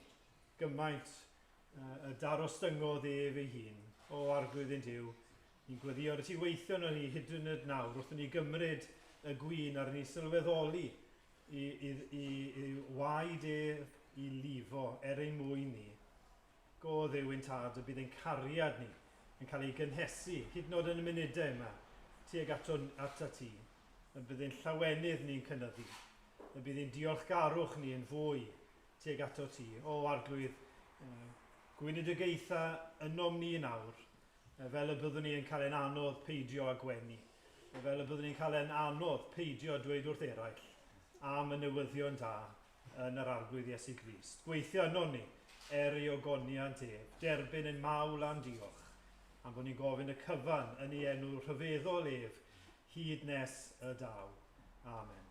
gymaint y darostyngodd ef ei hun, o Arglwydd ein Duw, ni'n gweddio ar y ti weithio yno ni hyd yn oed nawr wrth i ni gymryd y gwin ar ni sylweddoli i, i, i, i waed ef i lifo er ein mwyn ni. Go Dduw ein Tad, y bydd ein cariad ni yn cael ei gynhesu, hyd yn oed yn y munudau yma, tuag ato, ata ti, y bydd ein llawenydd ni'n cynyddu, y bydd ein diolchgarwch ni yn fwy tuag ato ti. O Arglwydd, gweinidogaetha ynom ni nawr, fel y byddwn ni yn cael ein anodd peidio â gwenu, fel y byddwn ni'n cael ein anodd peidio dweud wrth eraill am y newyddion da yn yr Arglwydd Iesu Grist. Gweithio yno ni er ei ogoniant ef, derbyn ein mawl a'n diolch, am bod ni'n gofyn y cyfan yn ei enw rhyfeddol ef, hyd nes y daw. Amen.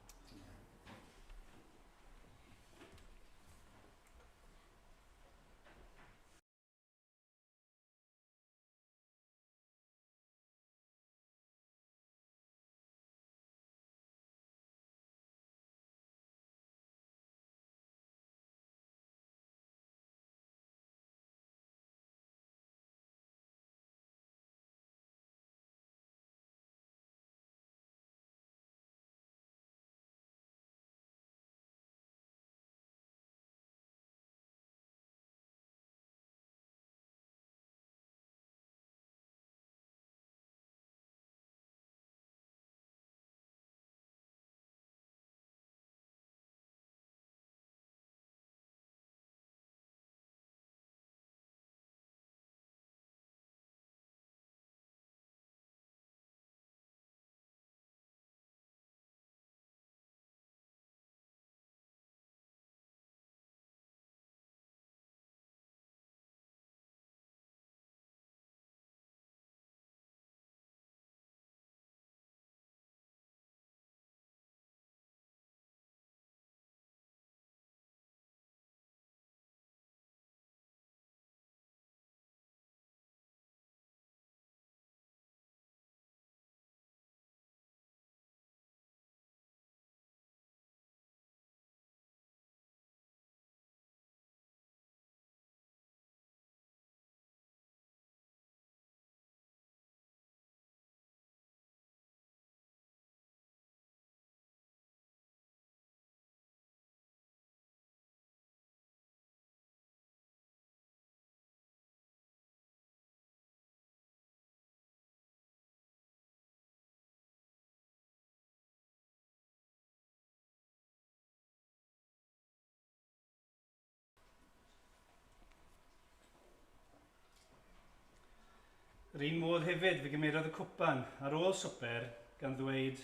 Yr un modd hefyd fe gymerodd y cwpan ar ôl swper gan ddweud,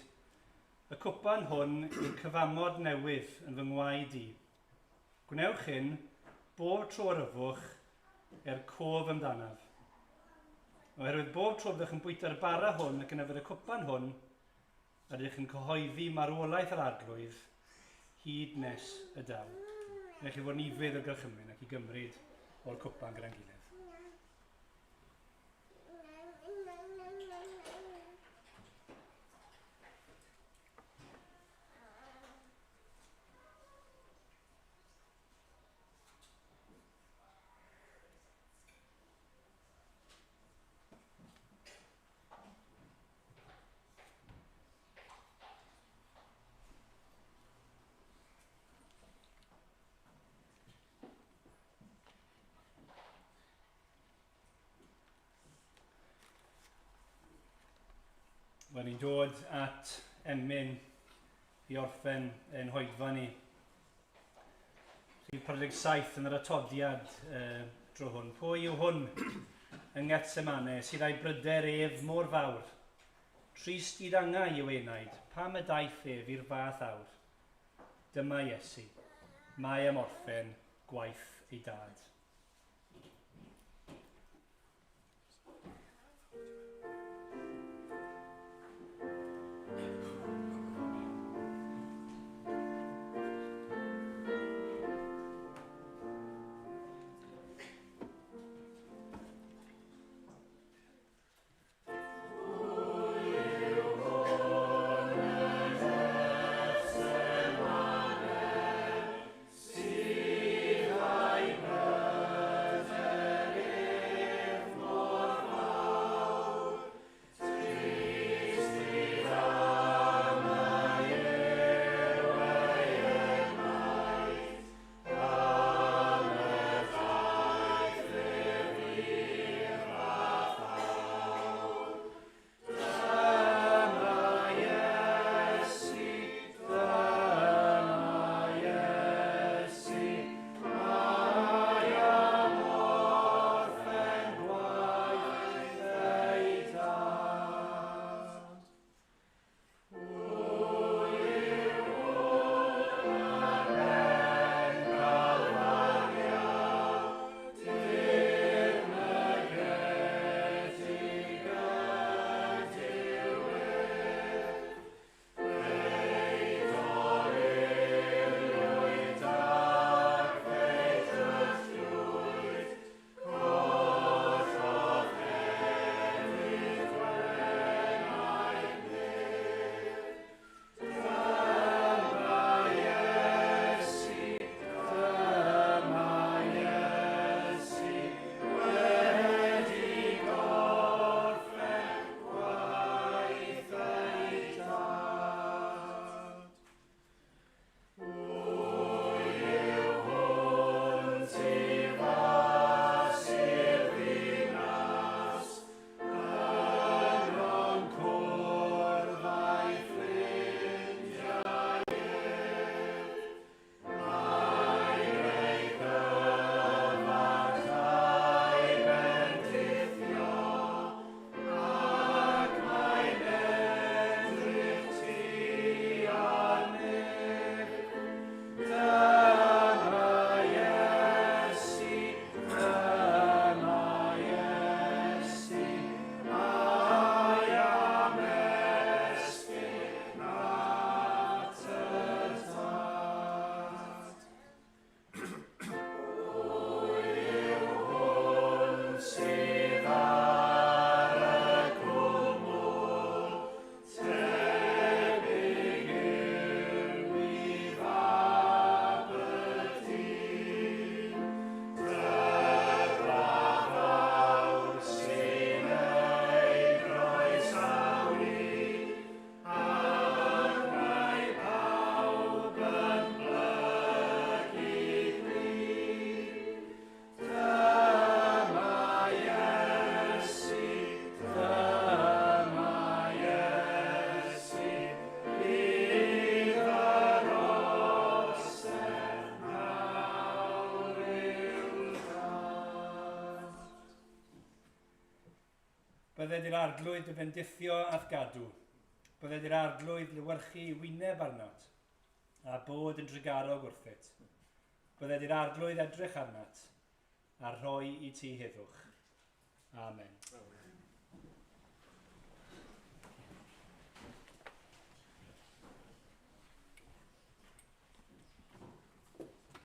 y cwpan hwn yw'r cyfamod newydd yn fy ngwaed i. Gwnewch hyn bob tro yr yfwch er cof amdanaf. Oherwydd bob tro byddwch yn bwyta'r bara hwn ac yn yfed y cwpan hwn, ydych yn cyhoeddi marwolaeth yr Arglwydd hyd nes y daw. Newch chi fod yn ufudd o'r gorchymyn ac i gymryd o'r cwpan gyda'n gilydd. Wel, ni'n dod at emyn i orffen ein hoedfa ni. Rhif 47 yn yr atodiad dro hwn. Pwy yw hwn yng Ngethsemane sydd â'i bryder ef mor fawr? Trist i ddangau yw enaid, pam y daeth ef i'r fath awr? Dyma Iesu, mae am orffen gwaith ei dad. Bydded i'r Arglwydd dy fendithio a'th gadw. Bydded i'r Arglwydd lewyrchu ei wyneb arnat, a bod yn drugarog wrthyt. Bydded i'r Arglwydd edrych arnat, a rhoi i ti heddwch. Amen. Amen.